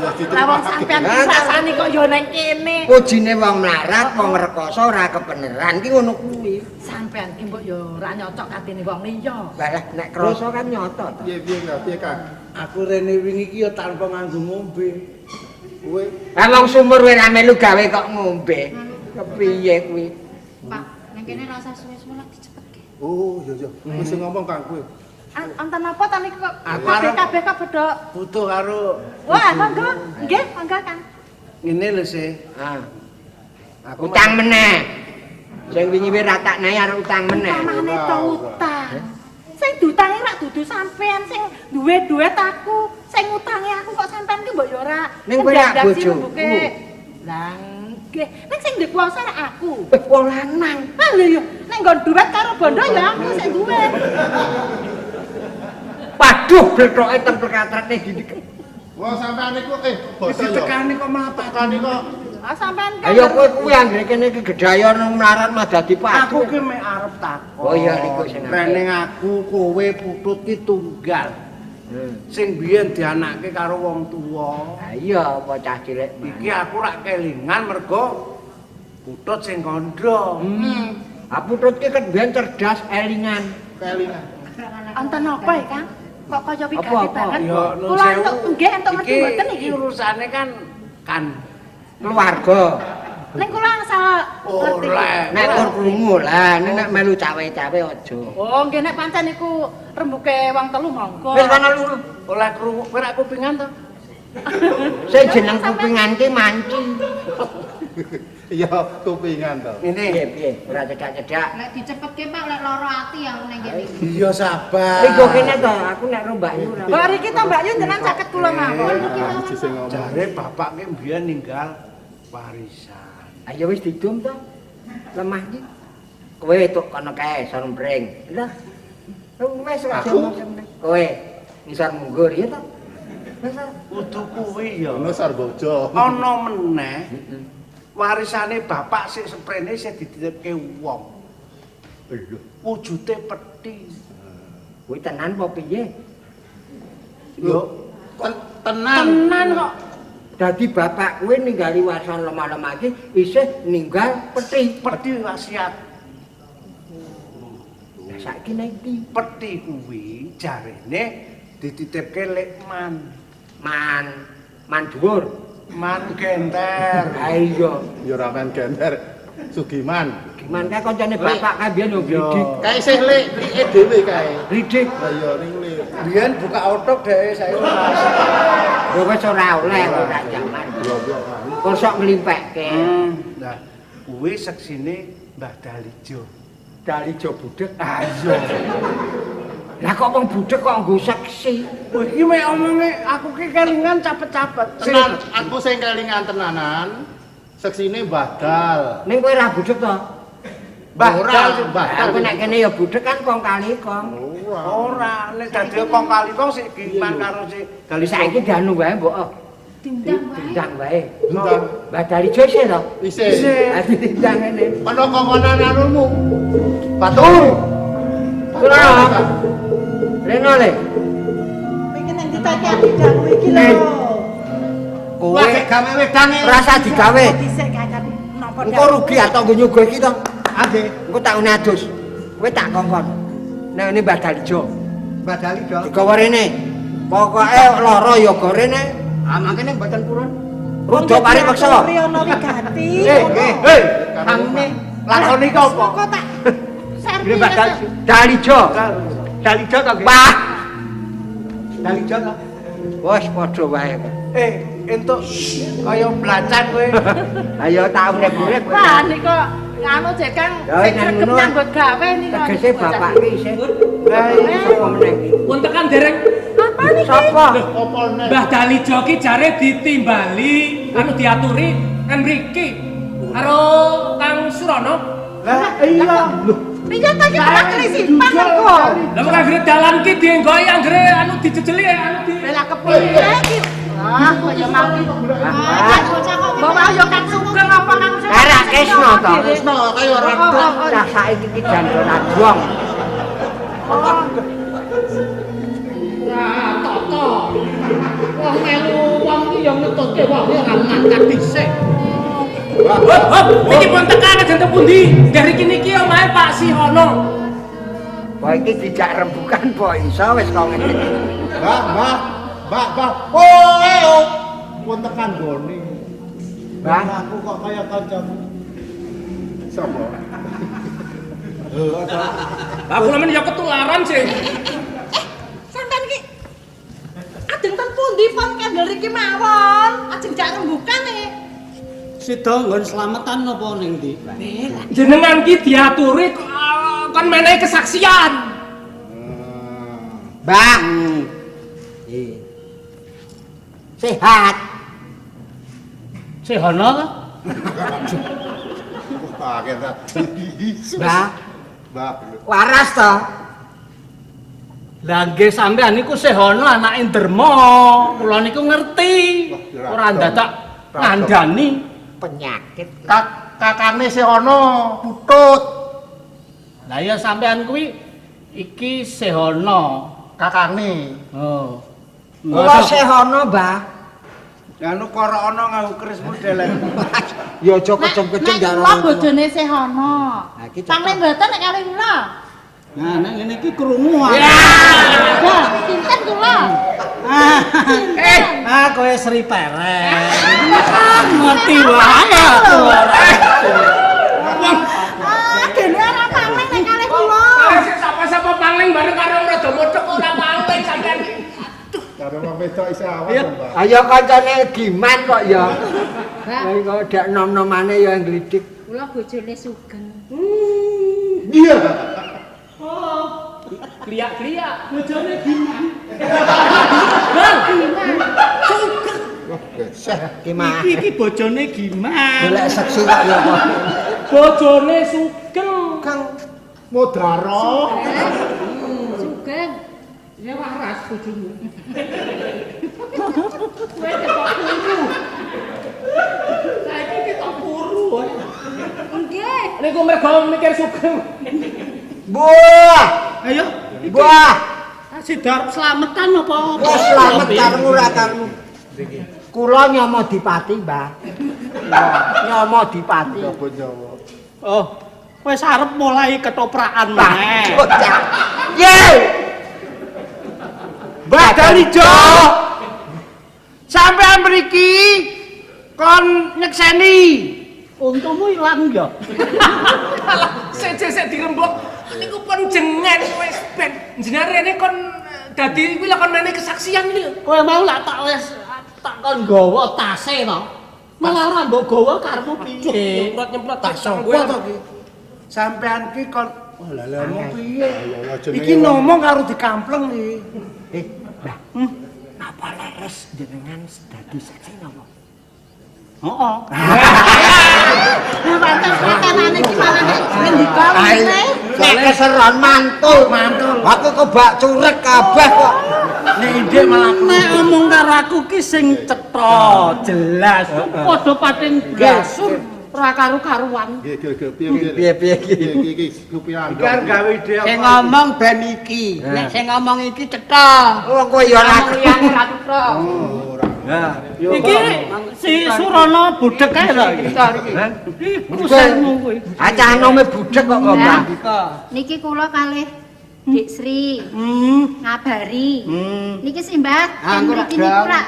Speaker 4: Ya
Speaker 3: Lah wong sampean ki rasane kok ya ning kene.
Speaker 5: Pujine wong melarat, wong rekoso ora kebeneran ki ngono kuwi.
Speaker 3: Sampean ki mbok ya ora nyocok katene wong liya.
Speaker 5: Lah nek krasa kan nyata to.
Speaker 4: Piye piye Kang? Piye Kang?
Speaker 2: Aku rene wingi iki ya tanpa nganggo ngombe.
Speaker 4: Kowe
Speaker 5: Lah wong sumur wae ra melu gawe kok ngombe. Kepiye kuwi?
Speaker 1: Pak, nang kene rasa suwe-suwe lak dicepetke.
Speaker 4: Oh iya iya. Wis ngomong Kang kowe.
Speaker 3: Wonten apa ta niku kok
Speaker 2: Aku
Speaker 3: kabeh kabeh kok padha.
Speaker 2: Butuh karo
Speaker 3: Wah, monggo. Nggih, monggo Kang.
Speaker 2: ngene lho sih.
Speaker 5: Ah,
Speaker 2: Aku
Speaker 5: utang meneh. Sing wingi wae ra tak nae arep utang meneh.
Speaker 3: Utamane to utang. Sing diutangi rak dudu sampean sing duwe duit aku, sing ngutangi aku kok sampean ki mbok ya ora.
Speaker 5: Ning kowe rak
Speaker 3: ndandak
Speaker 5: bojoku.
Speaker 3: rembuke. Lah nggih, ning sing duwe kuasa rak aku.
Speaker 5: Weh wong lanang.
Speaker 3: Ah lho ya, ning nggon duit karo bondo ya aku sing duwe.
Speaker 5: Waduh blethoke teng perkatratne gini.
Speaker 4: Wong sampean niku basa ya.
Speaker 2: Ditekani kok malah
Speaker 4: Tekani kok
Speaker 3: Ah sampean kan.
Speaker 5: Ayo kowe kuwi anggere kene iki gedaya nang melarat mah dadi padu.
Speaker 2: Aku ki mek arep takon.
Speaker 5: Oh iya, niku sing apik.
Speaker 2: Rene aku kowe putut ki tunggal. Sing biyen dianake karo wong tuwa.
Speaker 5: Ha iya bocah cilik.
Speaker 2: Iki aku rak kelingan mergo putut sing kandha.
Speaker 5: Ah putut ki ket biyen cerdas elingan.
Speaker 4: kelingan.
Speaker 3: Wonten apa ya, Kang? Kok kaya wigati
Speaker 5: Apa, apa?
Speaker 3: banget?
Speaker 2: Ya nun
Speaker 3: Kula
Speaker 2: sewu.
Speaker 3: entuk nggih entuk ngerti
Speaker 2: Iki
Speaker 3: mboten iki.
Speaker 2: urusane kan kan
Speaker 5: Keluarga.
Speaker 3: Ning kula angsal ngerti.
Speaker 2: oleh.
Speaker 5: Nek kur krungu lah, nek melu cawe-cawe aja.
Speaker 3: Oh, nggih nek pancen niku rembuke wong telu monggo.
Speaker 5: Wis kono luru.
Speaker 2: Oleh krungu kowe rak kupingan to?
Speaker 5: Sing jeneng kupingan ki manci.
Speaker 4: Iya, kupingan to.
Speaker 2: Ngene.
Speaker 5: Piye piye ora cedak-cedak.
Speaker 1: Lek dicepetke Pak lek lara ati aku nang kene.
Speaker 2: Iya sabar.
Speaker 5: Iku kene to, aku nek ro Mbak Yu ora.
Speaker 3: Mbak Riki to Mbak Yu jenengan saged kula mawon.
Speaker 4: Ah, siji sing ngomong.
Speaker 2: Jare bapak ki mbiyen ninggal warisan.
Speaker 5: Ayo wis didum to. Lemah iki. Kowe tuk kono kae sormpring. Lah. Wis ora
Speaker 4: Aku?
Speaker 5: Kowe ngisor munggur ya to. Wis ta.
Speaker 2: Kudu kuwi ya.
Speaker 4: Ono Sarbojo.
Speaker 2: Ana meneh warisane bapak sik seprene sing dititipke wong.
Speaker 5: Lho,
Speaker 2: Wujude peti.
Speaker 5: kuwi tenan apa piye?
Speaker 2: Yo
Speaker 4: Tenan.
Speaker 2: tenan kok.
Speaker 5: Dadi bapak kowe ninggali warisan lemah-lemah iki isih ninggal peti.
Speaker 2: Peti wasiat.
Speaker 5: Lah saiki nek ndi?
Speaker 2: Peti kuwi jarene Dititipke Lekman.
Speaker 5: Man, man dhuwur.
Speaker 2: Man genter.
Speaker 5: Ha iya.
Speaker 4: Ya ora men genter. Sugiman.
Speaker 5: Giman kae kancane bapak kae biyen yo glidik.
Speaker 4: Kae isih lek like dhewe kae.
Speaker 5: Glidik.
Speaker 4: Lah iya ning lek.
Speaker 2: Biyen buka otok dhek saiki ora.
Speaker 5: Ya wis ora oleh ora jaman. Kok sok nglimpekke.
Speaker 2: Lah kuwi seksine Mbah Dalijo.
Speaker 5: Dalijo budhek.
Speaker 2: Ah iya.
Speaker 5: Lah kok wong budhek kok nggo seksi?
Speaker 2: Kowe iki mek omonge aku ki kelingan capet-capet.
Speaker 4: Tenan, aku sing kelingan tenanan. Seksine Mbah Dal.
Speaker 5: Ning kowe ora budhek to?
Speaker 2: Mbah Dal,
Speaker 4: Mbah Dal.
Speaker 5: Aku nek kene ya budhek kan kong kali kong.
Speaker 2: Ora, nek dadi kong kali kong sik giman karo si
Speaker 5: Dalijo. Saiki dianu wae mbok.
Speaker 1: Diundang wae.
Speaker 5: Diundang wae.
Speaker 4: Diundang.
Speaker 5: Mbah Dalijo isih to?
Speaker 4: Isih.
Speaker 5: Ha diundang ngene.
Speaker 4: Ana kongkonan anumu. Batur.
Speaker 5: Kula. Reno le.
Speaker 3: Kowe iki nang ditake dawuh iki lho.
Speaker 5: Kowe gawe wedange rasa digawe.
Speaker 3: Dhisik kakak napa
Speaker 5: Engko rugi atau nggo nyuguh iki to?
Speaker 4: Nggih.
Speaker 5: Engko tak une adus. Kowe tak kongkon. Nek ngene Mbah Dalijo.
Speaker 4: Mbah Dalijo.
Speaker 5: Digawa rene. Pokoke lara ya go rene.
Speaker 4: Ah mangkene mboten purun.
Speaker 5: Rada pari peksa.
Speaker 3: Uri ana wigati.
Speaker 2: Hei,
Speaker 5: Tangune
Speaker 2: lakoni iki apa?
Speaker 3: Kok tak servis.
Speaker 5: Mbah Dalijo.
Speaker 2: Dalijo to nggih?
Speaker 5: Wah,
Speaker 2: Dalijo to.
Speaker 5: wis padha wae.
Speaker 2: Entuk kaya blacan kowe.
Speaker 5: Ayo tak urip-urip.
Speaker 3: Wah niku anu jek Kang
Speaker 5: Ya,
Speaker 3: sing sregep
Speaker 5: ngono.
Speaker 3: nyambut gawe niku.
Speaker 5: Tegese bapak ki isih.
Speaker 2: Lah iya.
Speaker 5: Sapa meneh iki?
Speaker 6: Pun tekan dereng
Speaker 3: Apa niki?
Speaker 5: Sapa?
Speaker 4: Apa nek?
Speaker 6: Mbah Dalijo ki jare ditimbali anu diaturi kan mriki karo Kang Surono.
Speaker 2: Lah iya.
Speaker 3: Piye ta iki malah klisipan kok.
Speaker 6: Lah kok anggere dalan ki dienggoki anggere anu dijejeli anu di
Speaker 3: Lah kepiye iki? Ah, kok ya mau iki.
Speaker 5: Ah,
Speaker 3: Mbok mau ya Kang Sugeng apa Kang Sugeng?
Speaker 5: Ora Krisna to.
Speaker 4: Krisna kaya ora
Speaker 5: Cah saiki iki jan ora dong.
Speaker 7: Ora tata. Wong melu wong iki ya ngetutke wong ora mangkat dhisik.
Speaker 6: Hop, hop, niki pun tekan aja teng pundi? Nggih riki niki omahe Pak Sihono.
Speaker 5: Wah iki dijak rembukan po iso wis kok ngene.
Speaker 4: Mbah, mbah, mbah, mbah. Oh, oh. Pun tekan gone.
Speaker 5: Mbah,
Speaker 4: Aku kok kaya kancamu. Sapa?
Speaker 6: Lah kula men ya ketularan sih.
Speaker 3: Sampeyan iki ajeng ten pundi pon kendel riki mawon? Ajeng jak rembukan e.
Speaker 7: Sida nggon slametan napa ning ndi?
Speaker 6: Jenengan ki diaturi kon menehi kesaksian.
Speaker 5: Mbah. Iya. Sehat.
Speaker 7: Sihono to?
Speaker 4: Wah, kaget.
Speaker 5: Mbah,
Speaker 4: Mbah.
Speaker 5: waras to?
Speaker 7: Lah nggih sampean niku Sihono anake Derma. Kula niku ngerti. Ora ndadak ngandani.
Speaker 5: Penyakit.
Speaker 4: Kakane Sihono putut.
Speaker 7: Lah ya sampean kuwi iki Sihono.
Speaker 4: Kakane.
Speaker 7: Oh.
Speaker 5: Kula Sehono, Mbah.
Speaker 2: Anu korokno nganggo keris modelen.
Speaker 5: Ya aja kecem-kecem
Speaker 3: Nek kula bojone Sehono.
Speaker 5: Nah, iki cocok.
Speaker 3: Pangling mboten nek kalih kula.
Speaker 7: Nah, nek ngene iki krungu aku.
Speaker 3: Lah, sinten kula?
Speaker 7: Ah, kowe Sri Perek. Ngerti wae aku ora.
Speaker 3: Ah, dene ora pangling nek kalih kula.
Speaker 6: Sapa-sapa pangling bareng karo rada modhek ora pangling sampean.
Speaker 4: Karo wong wedok isih awas, Mbah.
Speaker 5: Ayo kancane Giman kok ya.
Speaker 1: Mbah.
Speaker 5: Kowe kok dak nom-nomane ya nglidik.
Speaker 1: Kula bojone Sugeng.
Speaker 4: Iya.
Speaker 7: Oh,
Speaker 6: Kliak-kliak.
Speaker 7: bojone gimana?
Speaker 4: Wah, geseh.
Speaker 5: Ki mah.
Speaker 7: Iki iki bojone gimana?
Speaker 5: Golek seksi kok ya apa.
Speaker 6: Bojone Sugeng.
Speaker 4: Kang Modaro.
Speaker 1: Sugeng.
Speaker 7: Ya waras bojomu.
Speaker 1: Kowe ketok kuru.
Speaker 7: Saiki ketok kuru.
Speaker 1: Nggih.
Speaker 6: Niku mergo mikir Sugeng.
Speaker 5: Buah,
Speaker 7: Ayo,
Speaker 5: buah.
Speaker 7: sida arep slametan apa apa?
Speaker 5: Wes slamet karemu ra karemu. Kula nyomo dipati, Mbah. Nyomo dipati.
Speaker 4: Apa nyawa?
Speaker 7: Oh, wis arep mulai ketoprakan meneh.
Speaker 5: Bocah. Ye.
Speaker 2: Mbah Dalijo. Sampean mriki kon nyekseni.
Speaker 7: Untumu ilang ya.
Speaker 6: Alah, sik-sik dirembuk niku pun jengen wis ben. Jenengan rene kon dadi kuwi lho kon mene kesaksian iki lho.
Speaker 7: Kowe mau lak tak wis tak kon nggawa tase to. Malah ora mbok gawa karepmu piye?
Speaker 6: Nyemprot-nyemprot
Speaker 2: Tak sapa to ki? Sampean ki kon oh lha lha ngomong piye?
Speaker 4: Jenenge
Speaker 2: Iki ngomong karo dikampleng iki.
Speaker 5: Mbah. Napa leres jenengan dadi saksi napa?
Speaker 7: Heeh.
Speaker 3: Nah, pancen pakanane iki malah nek ngendika ngene.
Speaker 5: Nek keseron mantul.
Speaker 2: Mantul.
Speaker 5: Aku kebak curek kabeh kok.
Speaker 2: Nek indek malah
Speaker 7: Nek omong karo aku ki sing cetha, jelas. Padha pating blasur ora karu-karuan.
Speaker 4: Nggih, nggih, nggih, piye piye.
Speaker 5: Piye piye iki?
Speaker 4: Iki iki kupian.
Speaker 2: iki arep gawe ide apa?
Speaker 5: Sing ngomong ben iki. Nek sing ngomong iki cetha. Wong kowe ya ora
Speaker 1: Liyane ora cetha.
Speaker 2: Nah,
Speaker 7: Iki si Surana budhek kae lho iki. Iku sermu kuwi.
Speaker 5: Acah nome budhek kok ngomong.
Speaker 1: Niki kula kalih Dik Sri ngabari. Niki simbah,
Speaker 5: Ah,
Speaker 1: teng
Speaker 5: aku rak
Speaker 1: mriki niku
Speaker 5: dong.
Speaker 1: rak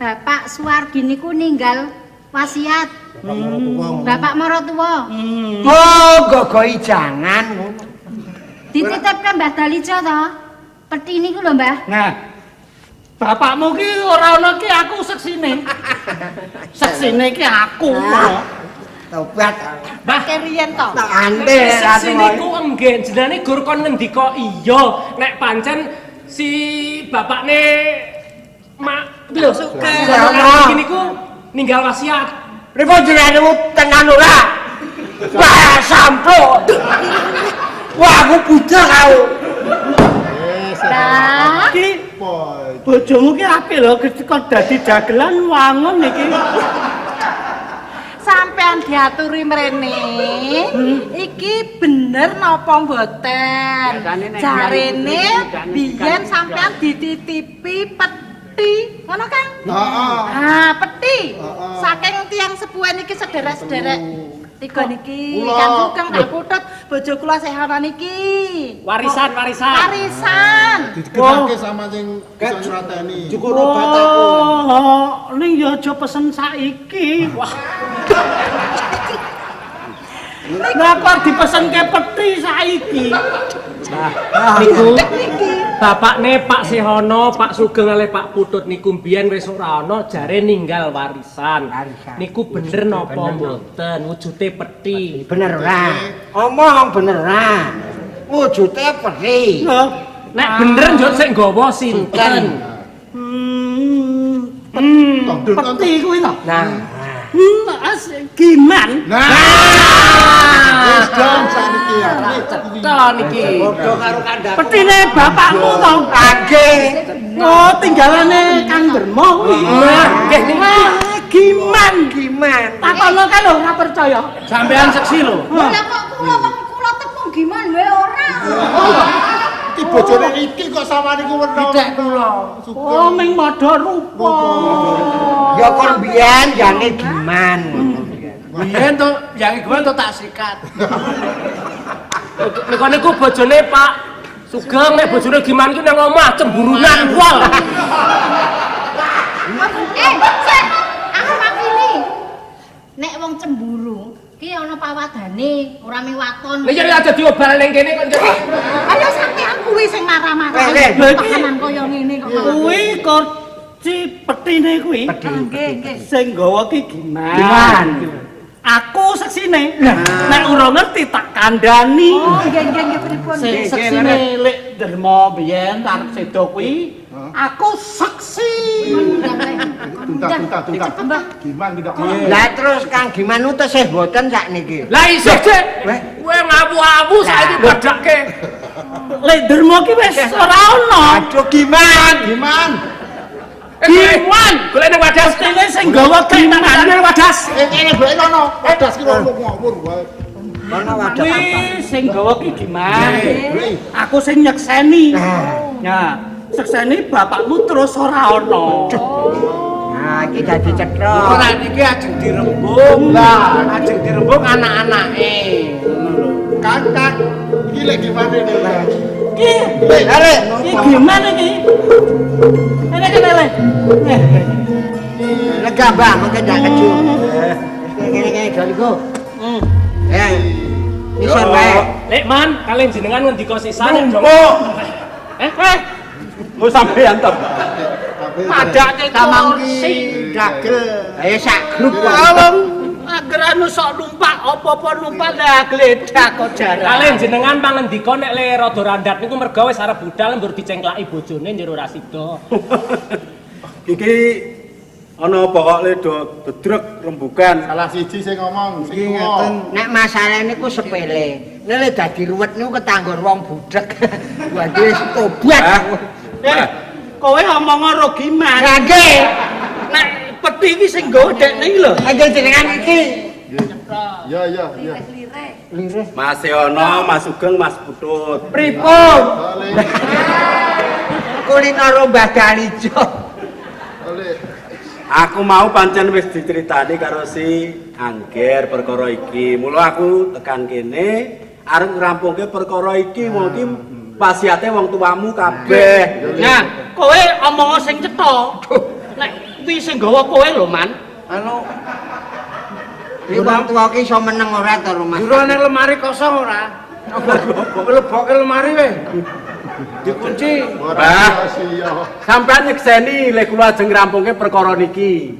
Speaker 1: Bapak Suwardi niku ninggal wasiat. Bapak maratuwa.
Speaker 5: Oh, gogoi jangan ngono.
Speaker 1: Dititipke Mbah Dalijo to. Peti niku lho, Mbah.
Speaker 7: Nah, bapakmu ki ora ana ki aku seksine. Seksine ki aku.
Speaker 5: Tobat.
Speaker 6: Mbah,
Speaker 3: Riyen to.
Speaker 5: Tak ante
Speaker 6: saksi niku nggih jenenge gur kon ngendika iya nek pancen si bapakne mak lho
Speaker 5: Sugeng.
Speaker 6: niku ninggal wasiat.
Speaker 5: Pripun jenenge tenan ora? Wah, sampluk. Wah, aku budek aku.
Speaker 1: Mbah,
Speaker 7: Ki bojomu ki apik lho kok dadi dagelan wangun iki.
Speaker 3: Sampean diaturi mrene. Iki bener napa mboten? Jarene biyen sampean dititipi peti, ngono kan?
Speaker 4: Heeh.
Speaker 3: Ah, peti.
Speaker 4: Heeh.
Speaker 3: Saking tiyang sepuhan iki sederek-sederek. Tiga niki,
Speaker 4: Kula.
Speaker 3: Kang Sugeng, Kang Putut, bojo kula sehana niki.
Speaker 6: Warisan, warisan.
Speaker 3: Warisan.
Speaker 4: Dikenalke sama sing iso nyrateni.
Speaker 2: Cukup obat aku.
Speaker 7: Oh, ning ya aja pesen saiki. Wah. Lah kok dipesenke peti saiki?
Speaker 6: Niku bapakne Pak Sehono, Pak Sugeng kalih Pak Putut niku mbiyen wis ora ana jare ninggal warisan.
Speaker 5: Warisan.
Speaker 6: Niku bener napa mboten wujude peti.
Speaker 5: Bener ora? Omong bener ora? Wujude peti.
Speaker 7: Lho.
Speaker 6: Nek bener njut sing nggawa sinten?
Speaker 7: Peti kuwi lho.
Speaker 5: Nah,
Speaker 7: Giman.
Speaker 4: Nah, wis dong sakniki ya.
Speaker 6: Cetha niki.
Speaker 2: Padha karo kandhaku.
Speaker 7: Petine bapakmu to.
Speaker 5: Nggih.
Speaker 7: Oh, tinggalane Kang Dermo kuwi.
Speaker 6: Nah, nggih niku.
Speaker 7: Wah, Giman.
Speaker 5: Giman.
Speaker 7: Takono kan lho ora percaya.
Speaker 2: Sampean seksi lho.
Speaker 1: lah kok kula wong kula tepung giman wae ora.
Speaker 4: Iki bojone iki kok sama niku werna.
Speaker 2: Tidak kula.
Speaker 7: Oh, ming padha rupa.
Speaker 5: Ya kon biyen jane Giman.
Speaker 2: Biyen to yang gua to tak sikat.
Speaker 6: Niku niku bojone Pak Sugeng nek bojone Giman ki nang omah cemburunan pol.
Speaker 1: Eh, sik, aku makili. Nek wong cemburu, ki ana pawadane, ora mung waton.
Speaker 6: Lah ya aja diobal ning kene kok njek.
Speaker 3: Ayo sampean kuwi sing marah-marah.
Speaker 5: Eh,
Speaker 7: eh.
Speaker 3: Pakanan kaya ngene kok.
Speaker 7: Kuwi kurci petine kuwi.
Speaker 3: Nggih, nggih.
Speaker 7: Sing nggawa ki Giman.
Speaker 5: Giman.
Speaker 7: Aku seksine. Nek ora ngerti tak kandhani.
Speaker 3: Oh, nggih nggih nggih pripun.
Speaker 7: Sing seksine Lek Dermo biyen arep sedo kuwi, aku seksi.
Speaker 4: Tuntas tuntas tuntas. Giman tidak
Speaker 5: Lah terus Kang Giman ku tesih mboten sakniki.
Speaker 6: Lah isih Cek. Kowe ngawu-awu saiki badhake.
Speaker 7: Lek Dermo ki wis ora ono.
Speaker 5: Aduh Giman.
Speaker 4: Giman.
Speaker 6: Giman, golek ning wadas.
Speaker 7: Petine sing nggawa Giman.
Speaker 6: Ning wadas.
Speaker 4: Eh kene golek ono. Wadas ki ngomong ngawur wae.
Speaker 5: Ono wadah
Speaker 7: Kuwi sing nggawa ki Giman.
Speaker 4: Nggih.
Speaker 7: Aku sing nyekseni. Nah, sekseni bapakmu terus ora ono.
Speaker 5: Nah, iki dadi cetha.
Speaker 2: Ora niki ajeng dirembung. Lah, ajeng dirembung anak-anake. Ngono lho.
Speaker 4: Kang kang iki lek gimane iki?
Speaker 7: Ki,
Speaker 4: Lek
Speaker 5: Arek,
Speaker 7: ki Giman iki. Ini kene le.
Speaker 5: Lega, Mbah, mengke ndak keju. Kene-kene doliku. Eh. Isor wae.
Speaker 6: Lek Man, kalian jenengan ngendika sisan nek
Speaker 2: Numpuk.
Speaker 6: Eh,
Speaker 2: Mau sampean to.
Speaker 7: Padake
Speaker 5: Tamangki dagel. Ayo sak grup wae.
Speaker 7: Wong agar anu sok numpak apa-apa numpak lah gledak kok jaran.
Speaker 6: Kalian jenengan pangendika nek le rada randat niku mergo wis arep budal mbur dicengklaki bojone njero ra sida.
Speaker 2: Iki ana apa kok le do bedrek rembukan.
Speaker 4: Salah siji sing ngomong, sing
Speaker 2: Iki
Speaker 4: tuwa.
Speaker 2: ngeten.
Speaker 5: Nek masalah niku sepele. Nek le dadi ruwet niku ketanggur wong budhek. Waduh wis tobat.
Speaker 7: Eh, kowe omong ora giman.
Speaker 5: Lah nggih.
Speaker 7: Nek peti iki sing nggawa dekne iki lho.
Speaker 5: Nggih jenengan iki.
Speaker 4: Iya, iya, iya.
Speaker 5: Lirih.
Speaker 2: Mas Yono, Mas Sugeng, Mas Putut.
Speaker 5: Pripun?
Speaker 4: Oleh,
Speaker 5: Kulino Mbah Dalijo.
Speaker 4: oleh.
Speaker 2: Aku mau pancen wis diceritani karo si Angger perkara iki. Mula aku tekan kene arep ngrampungke perkara iki wong iki wasiate wong tuamu kabeh.
Speaker 7: Nah, kowe omong sing cetha. Nek kuwi sing nggawa kowe lho, Man.
Speaker 2: Anu,
Speaker 5: Iki wong tuwa ki iso meneng ora to, Mas?
Speaker 2: jero nang lemari kosong ora? Lebokke lemari weh. Dikunci.
Speaker 4: Ora
Speaker 2: Mbah.
Speaker 4: sia.
Speaker 2: Sampeyan nyekseni lek kula ajeng ngrampungke perkara niki.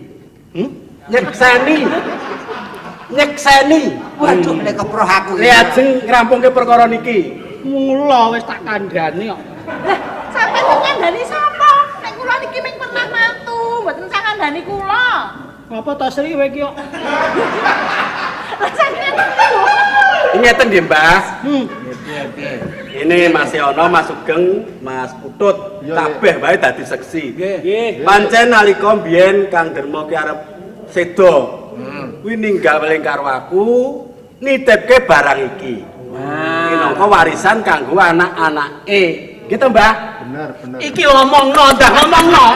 Speaker 2: Hmm? Nyekseni. Nyekseni.
Speaker 5: Waduh, lek keproh aku.
Speaker 2: Lek ajeng ngrampungke perkara niki.
Speaker 7: Mula wis tak kandhani kok.
Speaker 3: Lah, sampeyan kok ngandani sapa? Nek kula niki ming pernah mantu, mboten usah ngandani kula.
Speaker 7: Ngapa to Sri kowe iki kok?
Speaker 3: Lah sampeyan iki lho.
Speaker 2: Ngeten nggih, Mbah. Ini Mas Yono, Mas Sugeng, Mas Putut,
Speaker 4: Iya,
Speaker 2: kabeh wae dadi seksi.
Speaker 6: Nggih.
Speaker 2: Pancen nalika mbiyen Kang Derma ki arep seda. Kuwi ninggal weling karo aku, nitipke barang iki. Minangka warisan kanggo anak-anake. Gitu, Mbah.
Speaker 4: Bener, bener.
Speaker 7: Iki omongno, ndak ngomongno.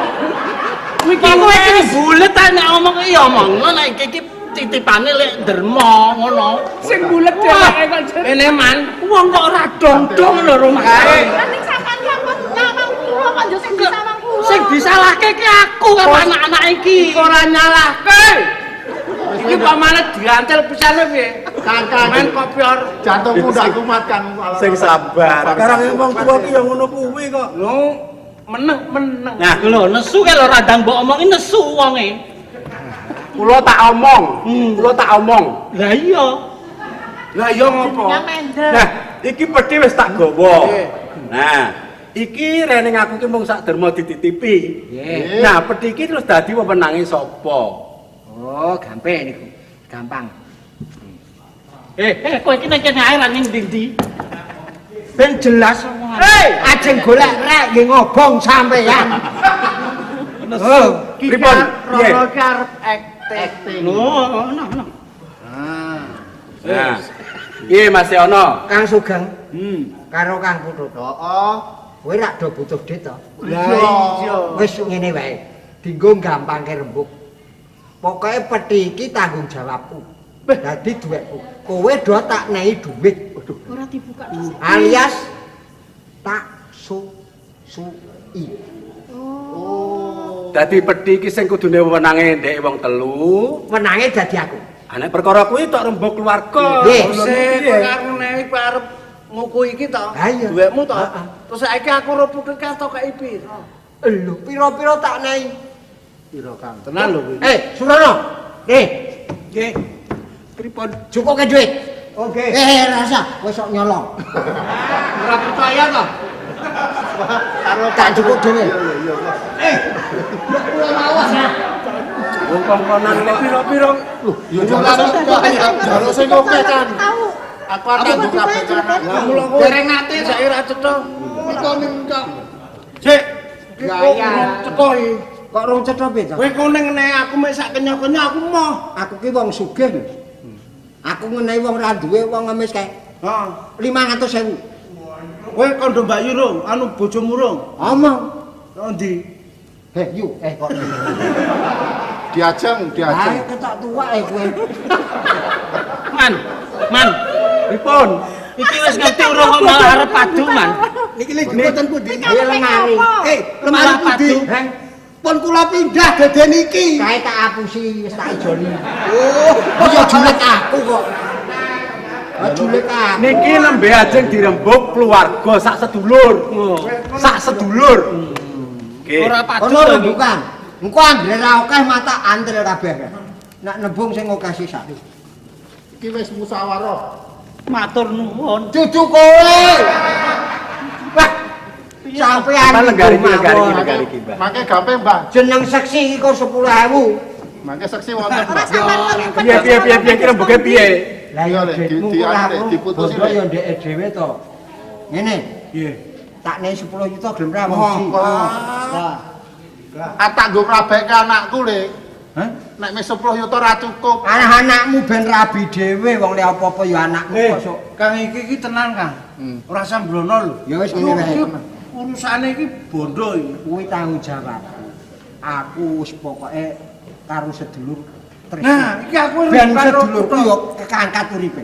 Speaker 7: Iki kowe iki bulet ae nek ngomong iki omongno nek iki iki titipane lek derma ngono.
Speaker 6: Sing bulet dheweke kok jen.
Speaker 2: Kene man,
Speaker 7: Wong kok ora dong-dong lho rumahe.
Speaker 3: Lah ning sampeyan ki ampun nyawang kula kok yo sing disawang kula.
Speaker 7: Sing disalahke ki aku karo anak-anak iki.
Speaker 2: ora nyalahke. Iki pamane diantel pisane piye?
Speaker 4: Kang, Kang.
Speaker 2: Men kopior
Speaker 4: Jantungku ndak kumat, Kang.
Speaker 2: sing sabar. Karang wong tuwa ki ya ngono kuwi kok.
Speaker 7: Lho, meneng-meneng.
Speaker 2: Nah.
Speaker 7: Lho nesu kae lho randang mbok omongi nesu wonge.
Speaker 2: Kula tak omong, kula tak omong.
Speaker 7: Lah iya.
Speaker 2: Lah iya ngopo?
Speaker 3: Nyamender.
Speaker 2: Nah, iki pedhi wis tak gawa. Nah, iki rening aku ki mung sak derma dititipi.
Speaker 5: Nggih.
Speaker 2: Nah, pedhi iki terus dadi wewenange sapa?
Speaker 5: Oh, gampang niku. Gampang.
Speaker 7: Eh, kowe iki ning kene ae ra ning ndi-ndi. Ben jelas omongan.
Speaker 5: Hei, ajeng golek rek nggih ngobong sampeyan. Oh,
Speaker 2: Pripun? Piye?
Speaker 7: Roro ki arep acting. Lho, ngono ngono.
Speaker 2: Nah. Piye Mas Yono?
Speaker 5: Kang Sugeng. Karo Kang Putut.
Speaker 4: Heeh.
Speaker 5: Kowe rak do butuh duit to?
Speaker 4: Lah iya.
Speaker 5: Wis ngene wae. Dinggo gampangke rembug. Pokoke peti iki tanggung jawabku. Dadi duwekku. Kowe do tak nehi duit.
Speaker 1: Ora dibuka terus.
Speaker 5: Alias tak su-su-i.
Speaker 2: Dadi pedhi iki sing kudune wewenange ndek wong telu.
Speaker 5: Wenange dadi aku.
Speaker 2: Ana perkara kuwi tok rembug keluarga.
Speaker 5: Nggih.
Speaker 2: Sik
Speaker 8: karo newi arep nguku iki to.
Speaker 5: Ha iya.
Speaker 8: Duwekmu to.
Speaker 5: Heeh.
Speaker 8: Terus saiki aku ro putut kae tok kei piro?
Speaker 5: Lho, pira-pira tak nehi.
Speaker 4: Piro, Kang?
Speaker 8: Tenan lho kuwi.
Speaker 5: Eh, Surono. Nih,
Speaker 8: Nggih. Pripun?
Speaker 5: cukuke duit.
Speaker 8: Oke.
Speaker 5: Eh, rasa kowe sok nyolong.
Speaker 8: Ora percaya to?
Speaker 4: Karo
Speaker 5: Tak cukup dhewe.
Speaker 4: Iya, iya, iya.
Speaker 2: Wong kongkonan kok
Speaker 8: Piro-piro
Speaker 4: Lho, ya jaluk sing oke, Kang.
Speaker 3: Tahu.
Speaker 4: Aku arep tanggung kabeh, Kang.
Speaker 8: Lah mula kowe
Speaker 7: Dereng nate
Speaker 8: saiki ra cetha.
Speaker 4: Iku ning kok.
Speaker 8: Sik. Gaya. Cetha iki.
Speaker 5: Kok rong cetha piye to?
Speaker 8: Kowe kuning nek aku mek sak kenya-kenya aku moh.
Speaker 5: Aku ki wong sugih lho. Aku ngenehi wong ra duwe wong ngemis kae
Speaker 8: Heeh.
Speaker 5: 500.000.
Speaker 8: Kowe kondo Mbak Yu rung, anu bojomu rung.
Speaker 5: Omong.
Speaker 8: Endi?
Speaker 5: Eh, yu, eh kok.
Speaker 4: Diajeng, diajeng.
Speaker 5: Ayo ketok tua eh kowe.
Speaker 7: Man. Man,
Speaker 2: pripun?
Speaker 7: iki wis ngerti urung kok malah arep padu, Man.
Speaker 9: Niki lek mboten pundi?
Speaker 5: Ayo lemari.
Speaker 9: Eh, lemari pundi?
Speaker 5: Heh,
Speaker 9: Pun kula pindah dede niki.
Speaker 5: Kae tak apusi wis tak ijoli.
Speaker 9: Oh,
Speaker 5: Ya julek aku kok. Ah, julek aku.
Speaker 2: Niki nembe ajeng dirembug keluarga sak sedulur. Sak sedulur. Nggih.
Speaker 7: Ora padu.
Speaker 5: Ono rembukan. Engko anggere ra akeh mata antre kabeh. Nek nembung sing akeh sisa.
Speaker 4: Iki wis musyawarah.
Speaker 7: Matur nuwun.
Speaker 5: Dudu kowe. Wah, sampean
Speaker 2: Mbah lenggari iki,
Speaker 5: iku
Speaker 2: lenggari iki,
Speaker 5: mawon.
Speaker 2: lenggari iki, Mbah.
Speaker 4: Mangke gampang, Mbah.
Speaker 5: Jeneng seksi iki kok 10.000.
Speaker 4: Mangke seksi wonten,
Speaker 3: Ora
Speaker 4: Mbah.
Speaker 3: sampean kok
Speaker 2: Piye piye piye piye kira rembuge piye?
Speaker 5: Lah
Speaker 4: Iya,
Speaker 5: ya
Speaker 4: Lek,
Speaker 5: duitmu
Speaker 4: di-
Speaker 5: kok
Speaker 4: di-
Speaker 5: aku
Speaker 4: diputusi,
Speaker 5: bondo
Speaker 4: Lek.
Speaker 5: ya ndeke dhewe to. Ngene.
Speaker 8: Piye?
Speaker 5: Tak nei 10 juta gelem ra wong
Speaker 4: Wah,
Speaker 5: siji.
Speaker 4: wah. Ah, tak nggo mrabeke anakku, Lek.
Speaker 5: Hah?
Speaker 4: Nek wis 10 yuta ra cukup.
Speaker 5: Anak-anakmu ben rabi dhewe wong lek apa-apa ya anakmu
Speaker 8: Eh,
Speaker 5: kok sok.
Speaker 8: Kang iki iki tenan, Kang. Ora sembrono lho.
Speaker 5: Ya wis ngene wae.
Speaker 8: Iki urusane iki bondo iki.
Speaker 5: Kuwi tanggung jawabku. Aku wis pokoke karo sedulur tresno.
Speaker 8: Nah, iki aku
Speaker 5: ben
Speaker 8: rembukan karo
Speaker 5: sedulurku yo kekangkat uripe.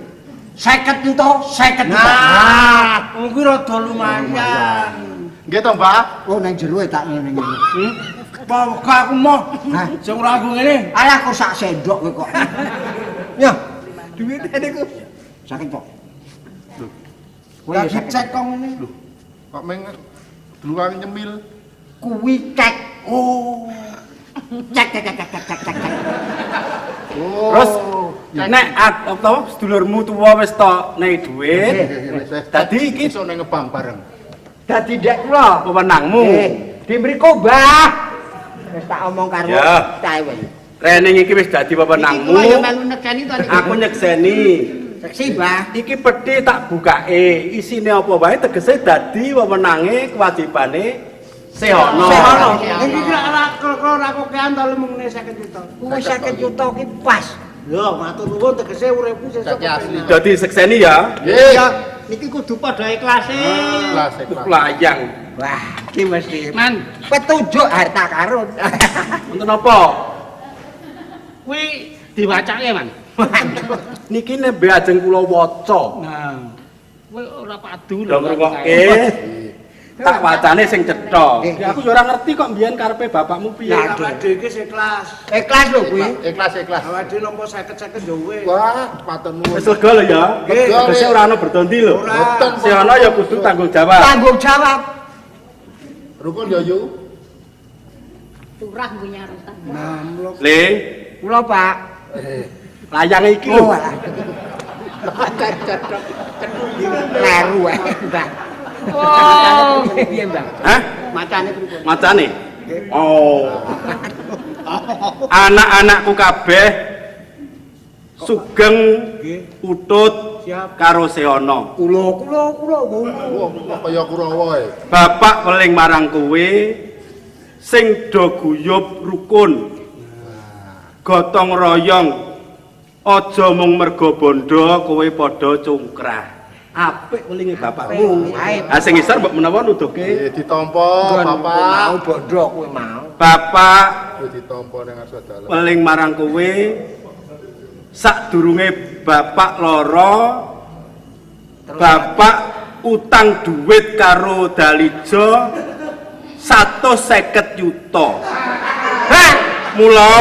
Speaker 5: 50 juta, 50 juta.
Speaker 8: Nah, kuwi rada lumayan.
Speaker 4: Nggih to, Mbah?
Speaker 5: Oh nang jero tak ngene ngene.
Speaker 8: Pokoke aku moh.
Speaker 5: Hah?
Speaker 8: Sing ora aku ngene.
Speaker 5: Alah kok sak sendok kowe kok. Ya,
Speaker 9: duwite niku.
Speaker 5: sakit kok. Kowe ya
Speaker 8: Lagi
Speaker 5: sakit.
Speaker 8: cek kok ngene.
Speaker 4: Kok meng dluwang nyemil.
Speaker 5: Kuwi cek.
Speaker 8: Oh.
Speaker 5: Cek cek cek cek cek cek. cek.
Speaker 4: Oh.
Speaker 2: Terus nek apa sedulurmu tuwa wis tok nei dhuwit, dadi iki
Speaker 4: iso ning ngebang bareng.
Speaker 5: Dadi ndek kula.
Speaker 2: wewenangmu.
Speaker 5: Eh, di mriku, Mbah. Wis tak omong karo
Speaker 2: Ya.
Speaker 5: cahe wae.
Speaker 2: Rening iki wis dadi wewenangmu.
Speaker 7: Iki kula ya melu nekseni to niki.
Speaker 2: Aku nyekseni.
Speaker 5: Seksi, Mbah.
Speaker 2: Iki peti tak bukake, isine apa wae tegese dadi wewenange kewajibane Sehono.
Speaker 8: Sehono. Iki kira ora ora kokean to mung 50 juta.
Speaker 5: Kuwi 50 juta ki pas.
Speaker 8: Yo, matur nuwun tegese uripku sesuk.
Speaker 4: Cek asli.
Speaker 2: Dadi sekseni ya.
Speaker 4: Nggih.
Speaker 7: Ya, niki kudu padha ikhlase.
Speaker 4: Ikhlas, ikhlas.
Speaker 2: Layang.
Speaker 5: Wah, iki mesti
Speaker 7: Man,
Speaker 5: petunjuk harta karun.
Speaker 2: Wonten apa?
Speaker 7: kuwi diwacake, Man.
Speaker 2: Niki nembe ajeng kula waca.
Speaker 7: Nah, kowe ora padu
Speaker 2: Do ngrungokke. Tak wacane sing cetha. Aku ya ora ngerti kok mbiyen karepe bapakmu piye.
Speaker 5: Lah,
Speaker 8: Awake dhewe iki ikhlas.
Speaker 5: Ikhlas lho kuwi.
Speaker 4: Ikhlas, ikhlas.
Speaker 8: Awake dhewe nampa 50-50 yo wis.
Speaker 4: Wah, matur nuwun.
Speaker 2: Wis lega lho ya.
Speaker 4: Nggih.
Speaker 2: Tegese ora ono berdondi lho.
Speaker 8: Ora.
Speaker 4: Boten.
Speaker 2: Sehono ya kudu tanggung jawab.
Speaker 5: Tanggung jawab.
Speaker 4: Rukun ya, Yu.
Speaker 1: Turah nggo nyarutan.
Speaker 2: Le,
Speaker 5: Kula, Pak.
Speaker 2: layang iki lho.
Speaker 5: Oh, alah. Kleru ae, Mbah.
Speaker 1: Oh.
Speaker 5: Piye, Mbah?
Speaker 2: Hah?
Speaker 7: Macane pripun?
Speaker 2: Macane? Oh. Anak-anakku kabeh sugeng utut karo Sehono.
Speaker 5: Kula kula kula kula.
Speaker 4: Wah, kok kaya Kurawa e.
Speaker 2: Bapak weling marang kowe sing do guyub rukun. Gotong royong. Aja mung mergo bondo kowe padha cungkrah. Apik welinge bapakmu.
Speaker 5: Apik.
Speaker 2: Ah sing isor mbok menawa nuduhke
Speaker 4: Nggih, ditampa,
Speaker 5: Mau
Speaker 4: Bapak.
Speaker 5: bondo kuwi mau.
Speaker 2: bapak
Speaker 4: Kuwi ditampa ning ngarsa dalem.
Speaker 2: weling marang kowe sadurunge bapak lara bapak utang duit karo Dalijo 150 yuta. Hah, mula